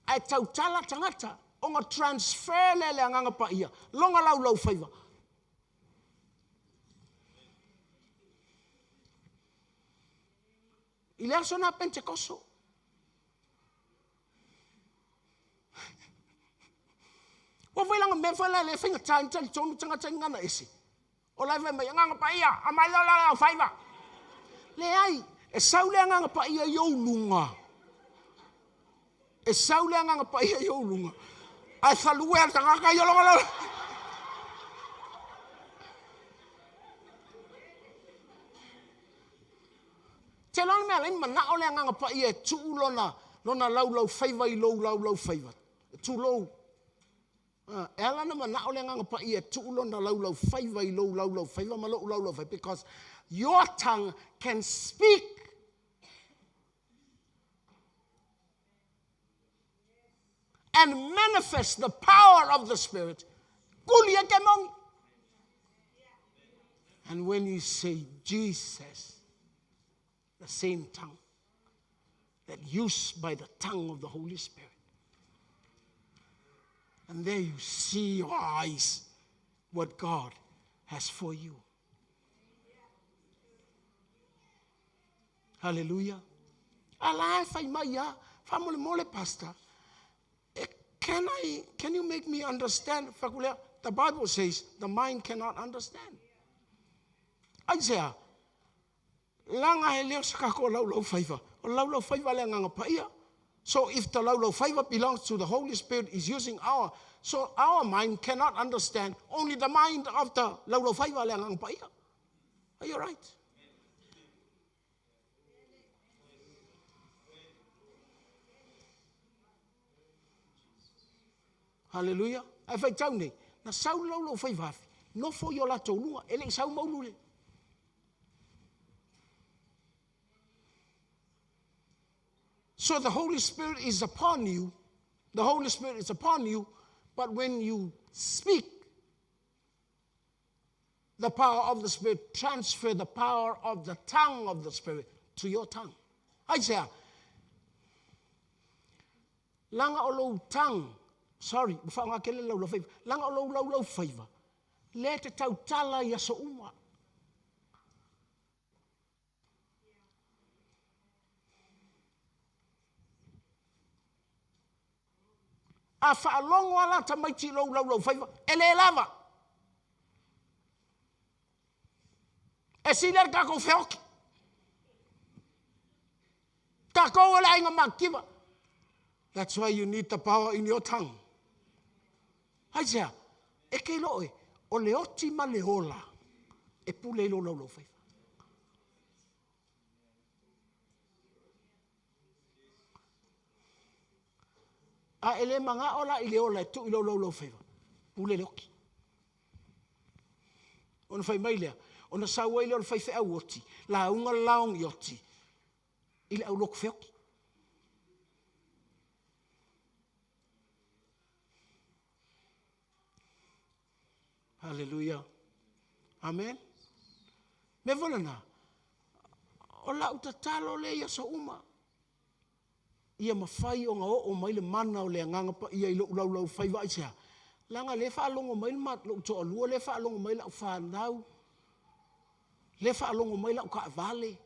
Ae tautala tagata ona transfer lea e le Agaga Paia lona laulaufaiva. I le aso lena Penetekoso, Ua foi la na mea foi la lea e faigata ai ona talitonu tagata i gagana ese. O la e fai mai, Agaga Paia, aumai lou laulaufaiva. Leai, e sau le Agaga Paia i ou luga. E sau le Agaga Paia i ou luga, ae falue lava le tagata ia lona laula. Te iloa le mea e ala ai ona manao le Agaga Paia e tuu lona, lona laulaufaiva i lou laulaufaiva, tulou. E ala ona manao le Agaga Paia e tuu lona laulaufaiva i lou laulaufaiva ma lou laulaufaiva, because your tongue can speak and manifest the power of the Spirit. Kuli e ke moni. And when you say Jesus, the same tongue that used by the tongue of the Holy Spirit. And there you see your eyes what God has for you. Hallelujah. Ala e fai mai a, faamolemole pastor. Eh, can I can you make me understand? Fakulea, the Bible says the mind cannot understand. Aisea, Laga e le o se kako laulaufaiva. O le laulaufaiva le Agaga Paia. So if the laulaufaiva belongs to the Holy Spirit is using our, so our mind cannot understand only the mind of the laulaufaiva le Agaga Paia. Are you right? Hallelujah. Ae faitau nei, na sau le laulaufaiva afi, nofo i o latou luga, e le i sau maulu le. So the Holy Spirit is upon you. The Holy Spirit is upon you, but when you speak, the power of the Spirit transfer the power of the tongue of the Spirit to your tongue. Aisea, laga o lou tongue, sorry, ua faaaoga tele le laulaufaiva, laga o lou laulaufaiva, lea e te tautala i aso uma. A faalogo lava la tamaiti i lou laulaufaiva, e le lava. E sili ai le tatou feoti. Tatou o le aiga matitiva. That's why you need the power in your tongue. Aisea, e te iloa oe, o le oti ma le ola e pule i lou laulaufaiva. A e le manao la i le ola e tuu i lou laulaufaiva, pule le oti. Ona fai mai lea, ona sau ai lea o le faifeau oti, lauga le laogi oti i le aulotu feoti. Haleluia. Amen. Mea foi lena, o lau tatalo lea i aso uma, ia mafai ona oo mai le mana o le Agaga Paia i lou laulaufaiva. Aisea? Leaga o lea e faalogo mai lou toalua, lea e faalogo mai lau fanau, lea e faalogo mai lau taavale.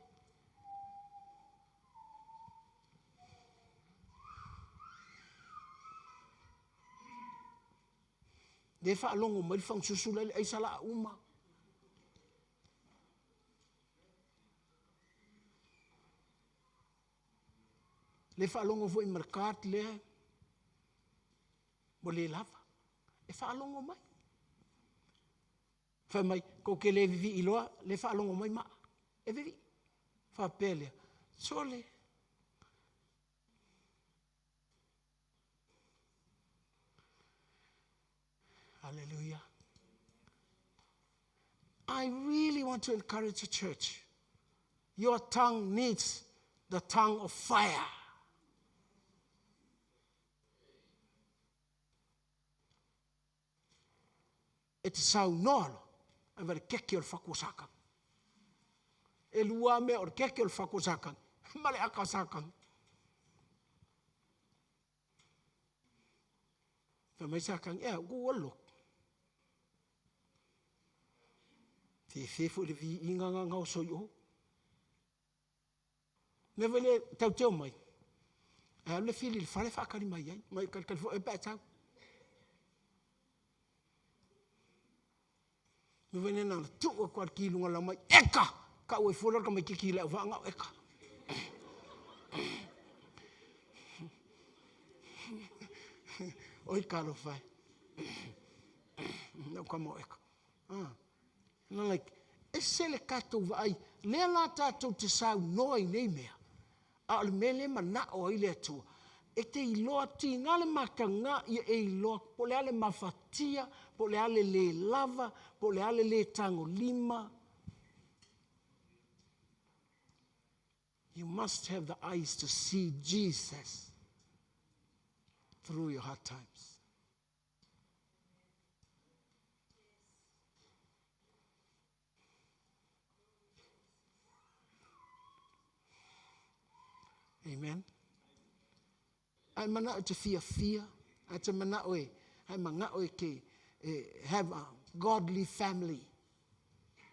Lea e faalogo mai le fagasusu la e i le aisa laa uma. Lea e faalogo foi ma le card lea ua le lava. E faalogo mai. Fai mai, kou te le vivii loa, lea e faalogo mai maa. E vivii. Faapea lea, sole. Hallelujah. I really want to encourage the church. Your tongue needs the tongue of fire. E te saunoa loa, ae vale keke o le fatu o Saka. E lua mea o le keke o le fako sakagi ma le aka o sakagi. Fai mai sakagi, ea, ua ua Fefe foi le viiga nga gaoso i o. Mea foi lea tatou te omai, ae alu le fili i le fale faatali mai ai, mai talitali foi oe pe a e sau. Mea foi lea na ona tuu atu lava le ki i luga o le laumai, eka! Tau ai fua lea o le tamaitiiti i le auvaa na o eka. Oi talofa e. Lau tama o eka. Ah. And I'm like, ese le tatou vaai, lea la tatou te saunoa i nei mea, a o le mea lea e manao ai le Atua, e te iloa tiga le mataga ia e iloa po o le a le mafatia, po o le a le le lava, po o le a le le tagolima. You must have the eyes to see Jesus through your hard times. Amen. Ae manao te fiafia, ae te manao e, ae manao e ke e have a godly family.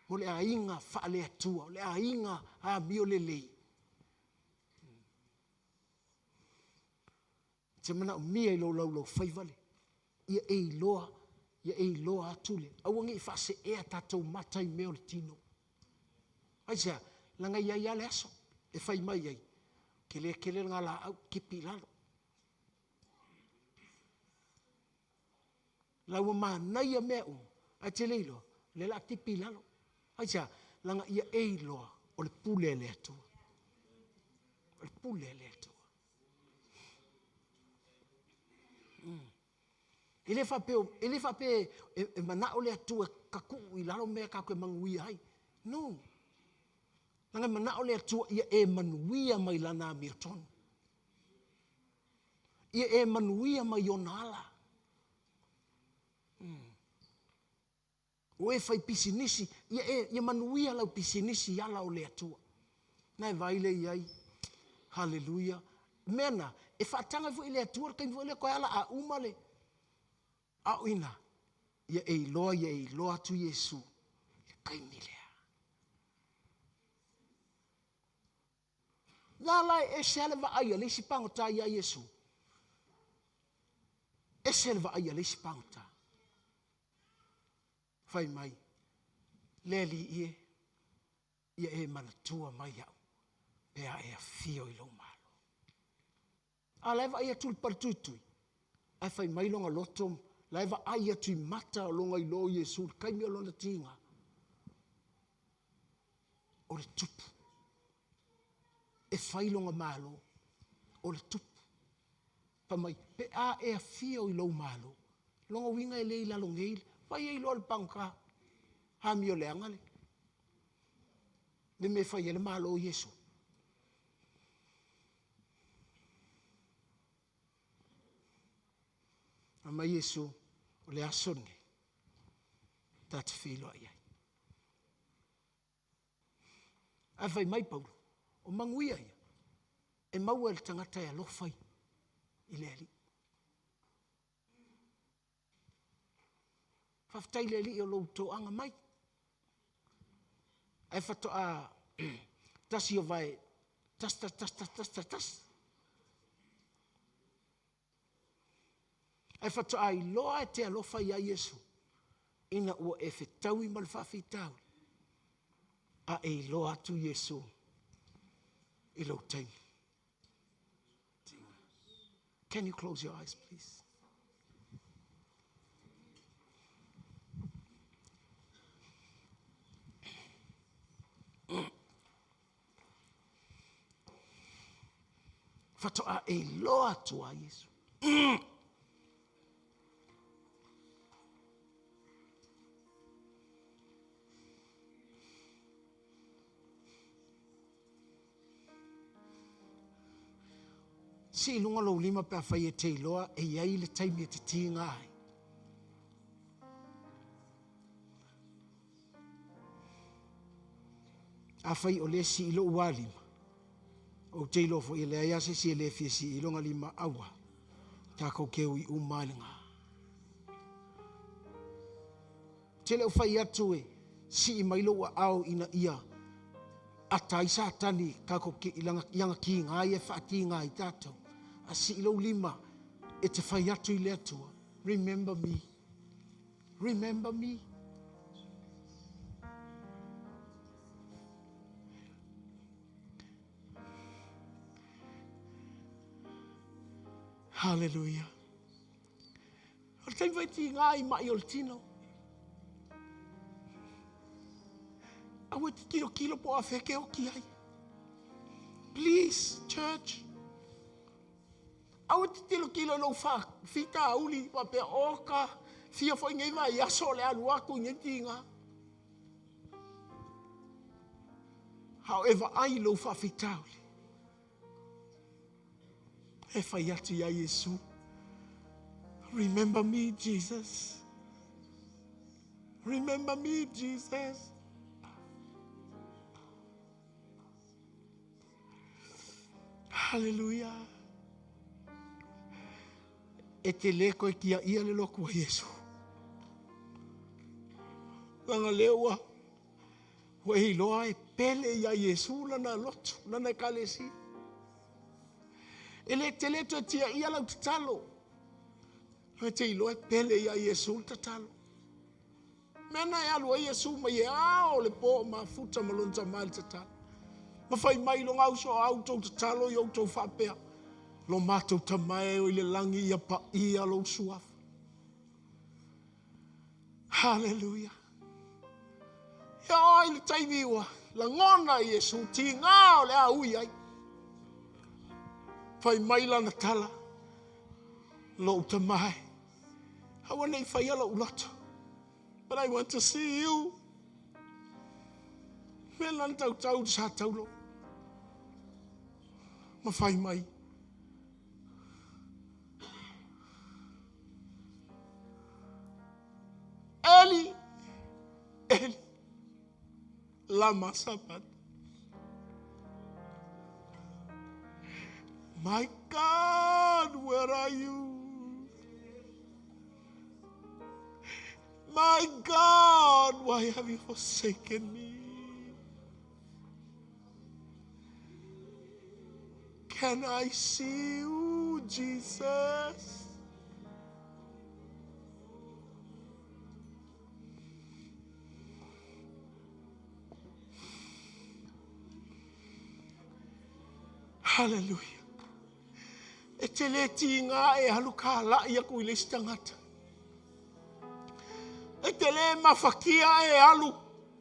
Mo le aiga faale-Atua, o le aiga amio lelei. E te manaomia i lou laulaufaiva le, ia e iloa, ia e iloa atu le, aua ne i faaseea tatou mata i mea o le tino. Aisea? Leaga e i ai lava le aso e fai mai ai, tele tele lena laau, tipi i lalo. La ua manaia mea uma, ae te le iloa, o lea o le a tipi i lalo. Aisea? Leaga ia e iloa o le pule a le Atua. O le pule a le Atua. E le faapea, e le faapea e, e manao le Atua e tatuu i lalo mea tatou te manuia ai. No. Leaga e manao le Atua ia e manuia mai lana amiotonu. Ia e manuia mai ona ala. O e fai pisinisi, ia e, ia manuia lau pisinisi i ala o le Atua. Na e vaai lea i ai. Haleluia. Mea na, e faataga ai foi e le Atua le taimi foi lea toe ala a uma le aoina. Ia e iloa, ia e iloa atu Iesu i le taimi lea. La la e ese lava le vaai a le isi pagota iā Iesu. Ese le vaai a le isi pagota. Fai mai, Le Alii e, ia e manatua mai au pe a e afio i lou Malo. A la e vaai atu le paletuitui, ae fai mai lona loto, la e vaai atu i mata o lona iloa o Iesu i le taimi o lona tiga. O le tupu. E fai lona Malo, o le tupu. Fai mai, pe a e afio i lou Malo, lona uiga e le i lalo nei, fai ai loa le pagota, amio leaga le, le mea e fai ai le Malo o Iesu. Fai mai Iesu, o le aso lenei, ta te feiloai ai. Ae fai mai Paulo, o manuia ia, e maua e le tagata e alofa i le Alii. Faafetai i le Alii o lou toaga mai. Ae faatoa tasi o vae, tasi, tasi, tasi, tasi, tasi, tasi, tasi. Ae faatoa iloa e te alofa iā Iesu ina ua e fetaui ma le faafitauli a e iloa atu Iesu i lou taimi. Can you close your eyes, please? Faatoa e iloa atu a Iesu. Sii i luga lou lima pe afai e te iloa e i ai le taimi e te tiga ai. Afai o lea e sii lou lava lima, ou te iloa foi e leai lava se isi e le fia sii i lona lima, aua, tatou te ui uma lava i lena. Ou te le o fai atu e sii mai lou aao ina ia ata ai Satani tatou te, i lana, i ana tiga ia e faatiga ai tatou. A sii lou lima e te fai atu i le Atua, Remember me. Remember me. Hallelujah. O le taimi foi tiga ai mai o le tino. Aua e te tilotilo po o afea e te oti ai. Please, church. Aua e te tilotilo i lou faafitauli faapea, oka, fia foi nei vaiaso o le alu atu i nei tiga. A o e vaai i lou faafitauli. E fai atu iā Iesu, Remember me, Jesus. Remember me, Jesus. Hallelujah. E te le koe kia ia le lotu a Iesu. Langa lea ua Ua e iloa e pele iā Iesu lana lotu, lana ekalesia. E le tele toe tiaia lau tatalo. E te iloa e pele iā Iesu le tatalo. Mea na e alu ai Iesu mai e ao le po o mafuta ma lona tama i le tatalo. Ma fai mai lona uso a outou tatalo i outou faapea, Lo matou Tama e o i le lagi ia paia lou suafa. Haleluia. E oo ai le taimi ua lagona e Iesu tiga o le a ui ai. Fai mai lana tala, Lou tama e, aua ne i faia lou loto, but I want to see you. Mea lana tautau sa taulo. Ma fai mai, Eli, Eli, lama sabat. My God, where are you? My God, why have you forsaken me? Can I see you, Jesus? Hallelujah. E te le tīngā e alu kālaʻi aku i le isi tagata. E te le mafakia e alu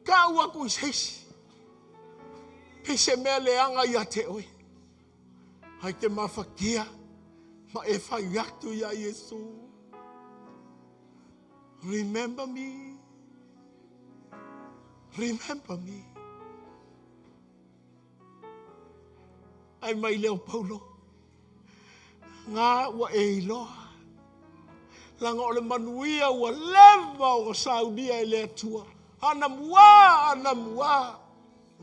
kau aku i se isi. Pei se mea leaga ia te oe. Ai te mafakia ma e fai atu iā Iesu. Remember me. Remember me. Ai mai lea o Paulo, Ngā ua e iloa, laga o le manuia ua leva ona saunia e le Atua, anamuā, anamuā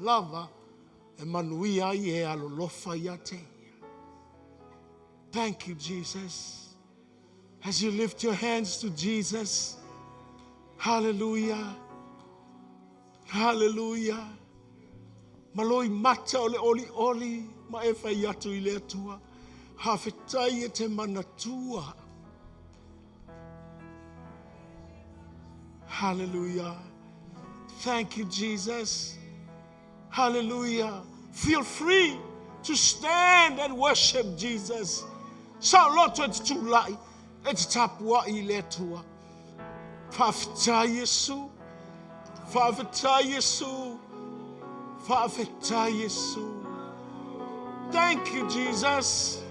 lava e manuia ai e alolofa ia te ia. Thank you, Jesus. As you lift your hands to Jesus, hallelujah, hallelujah. Ma loi mata o le olioli ma e fai atu i le Atua. Hafetai e te manatua. Hallelujah. Thank you, Jesus. Hallelujah. Feel free to stand and worship Jesus. Saoloto e te tūlaʻi, e te tapuaʻi i le Atua. Faafetai Iesu. Faafetai Iesu. Faafetai Iesu. Thank you, Jesus.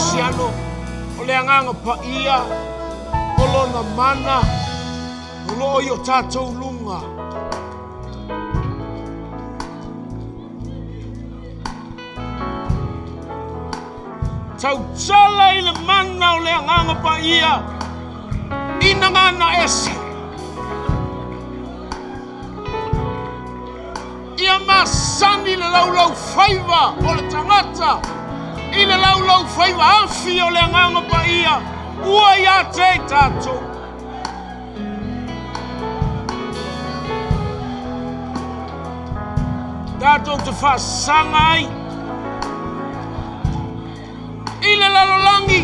Kerisiano, o le Agaga Paia, o Lona mana, o lo o i o tatou luga. Tautala i le mana o le Agaga Paia i gagana ese. Ia masani le laulaufaiva o le tagata i le laulaufaiva afi o le Agaga Paia ua ia te i tatou. Tatou te faasaga ai i le lalolagi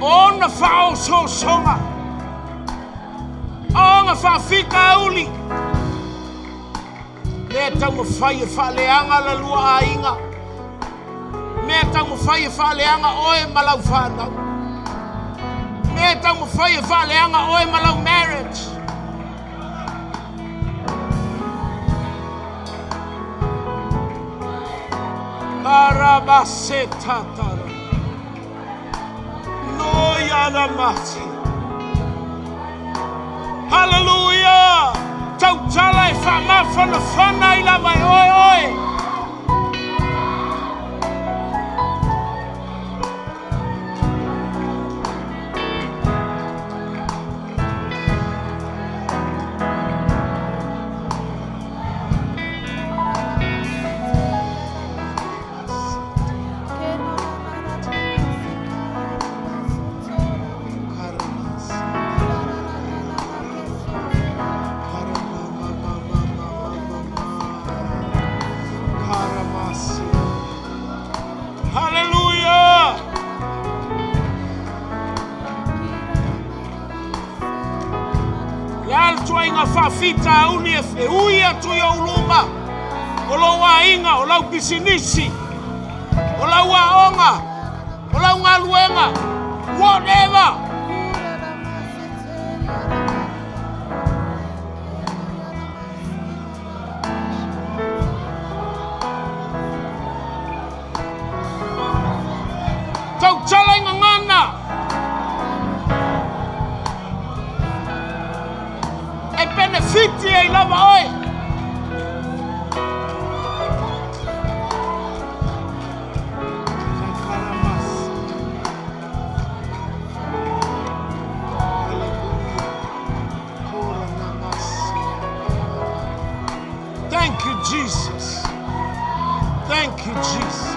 o ona faaosoosoga, o ona faafitauli, mea taumafai e faaleaga la lua aiga, mea taumafai e faaleaga oe ma lau fanau, mea taumafai e faaleaga oe ma lau marriage. Karabasetatara. Noiaramate. Hallelujah! Tautala e faamafanafana ai lava e oe oe. Hallelujah! Le a le tuaiga faafitauli e ui atu i ou luma, o lou aiga, o lau pisinisi, o lau aoga, o lau galuega, whatever. Tautala i gagana. E penefiti ai lava oe. Thank you, Jesus. Thank you, Jesus.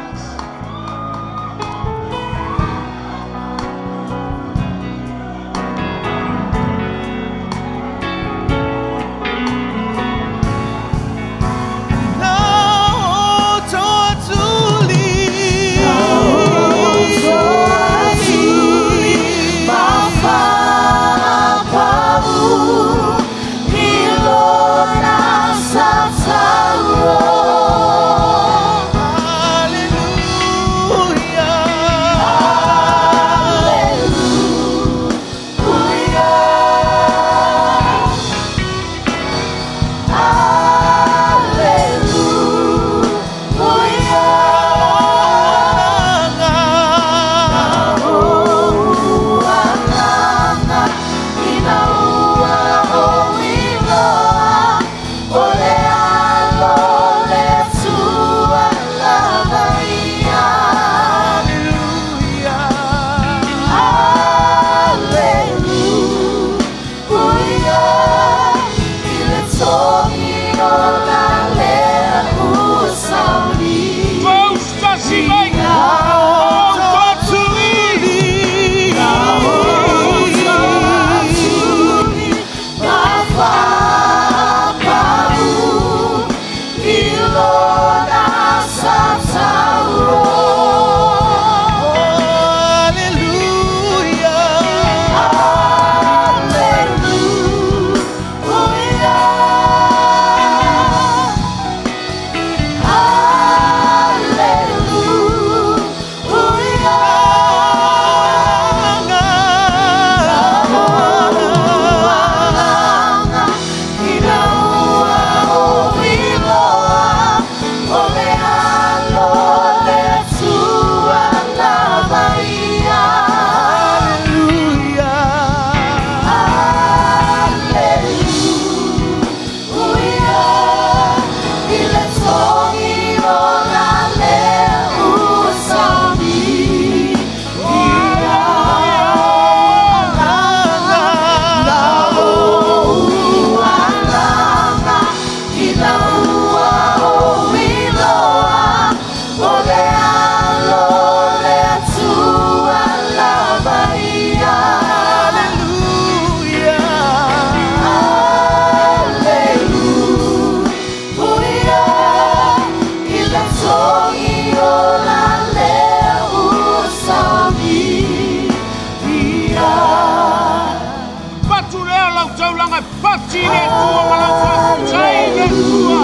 i le Atua ma lau faafetai i le Atua.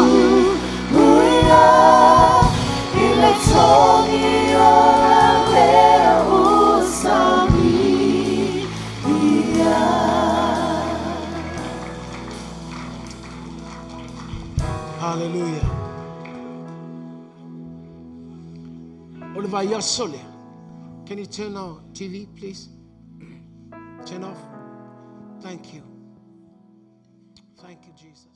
Hallelujah, i le togi o le usami ia. Hallelujah. O le vaiaso lea. Can you turn our TV, please? Turn off. Thank you. Thank you, Jesus.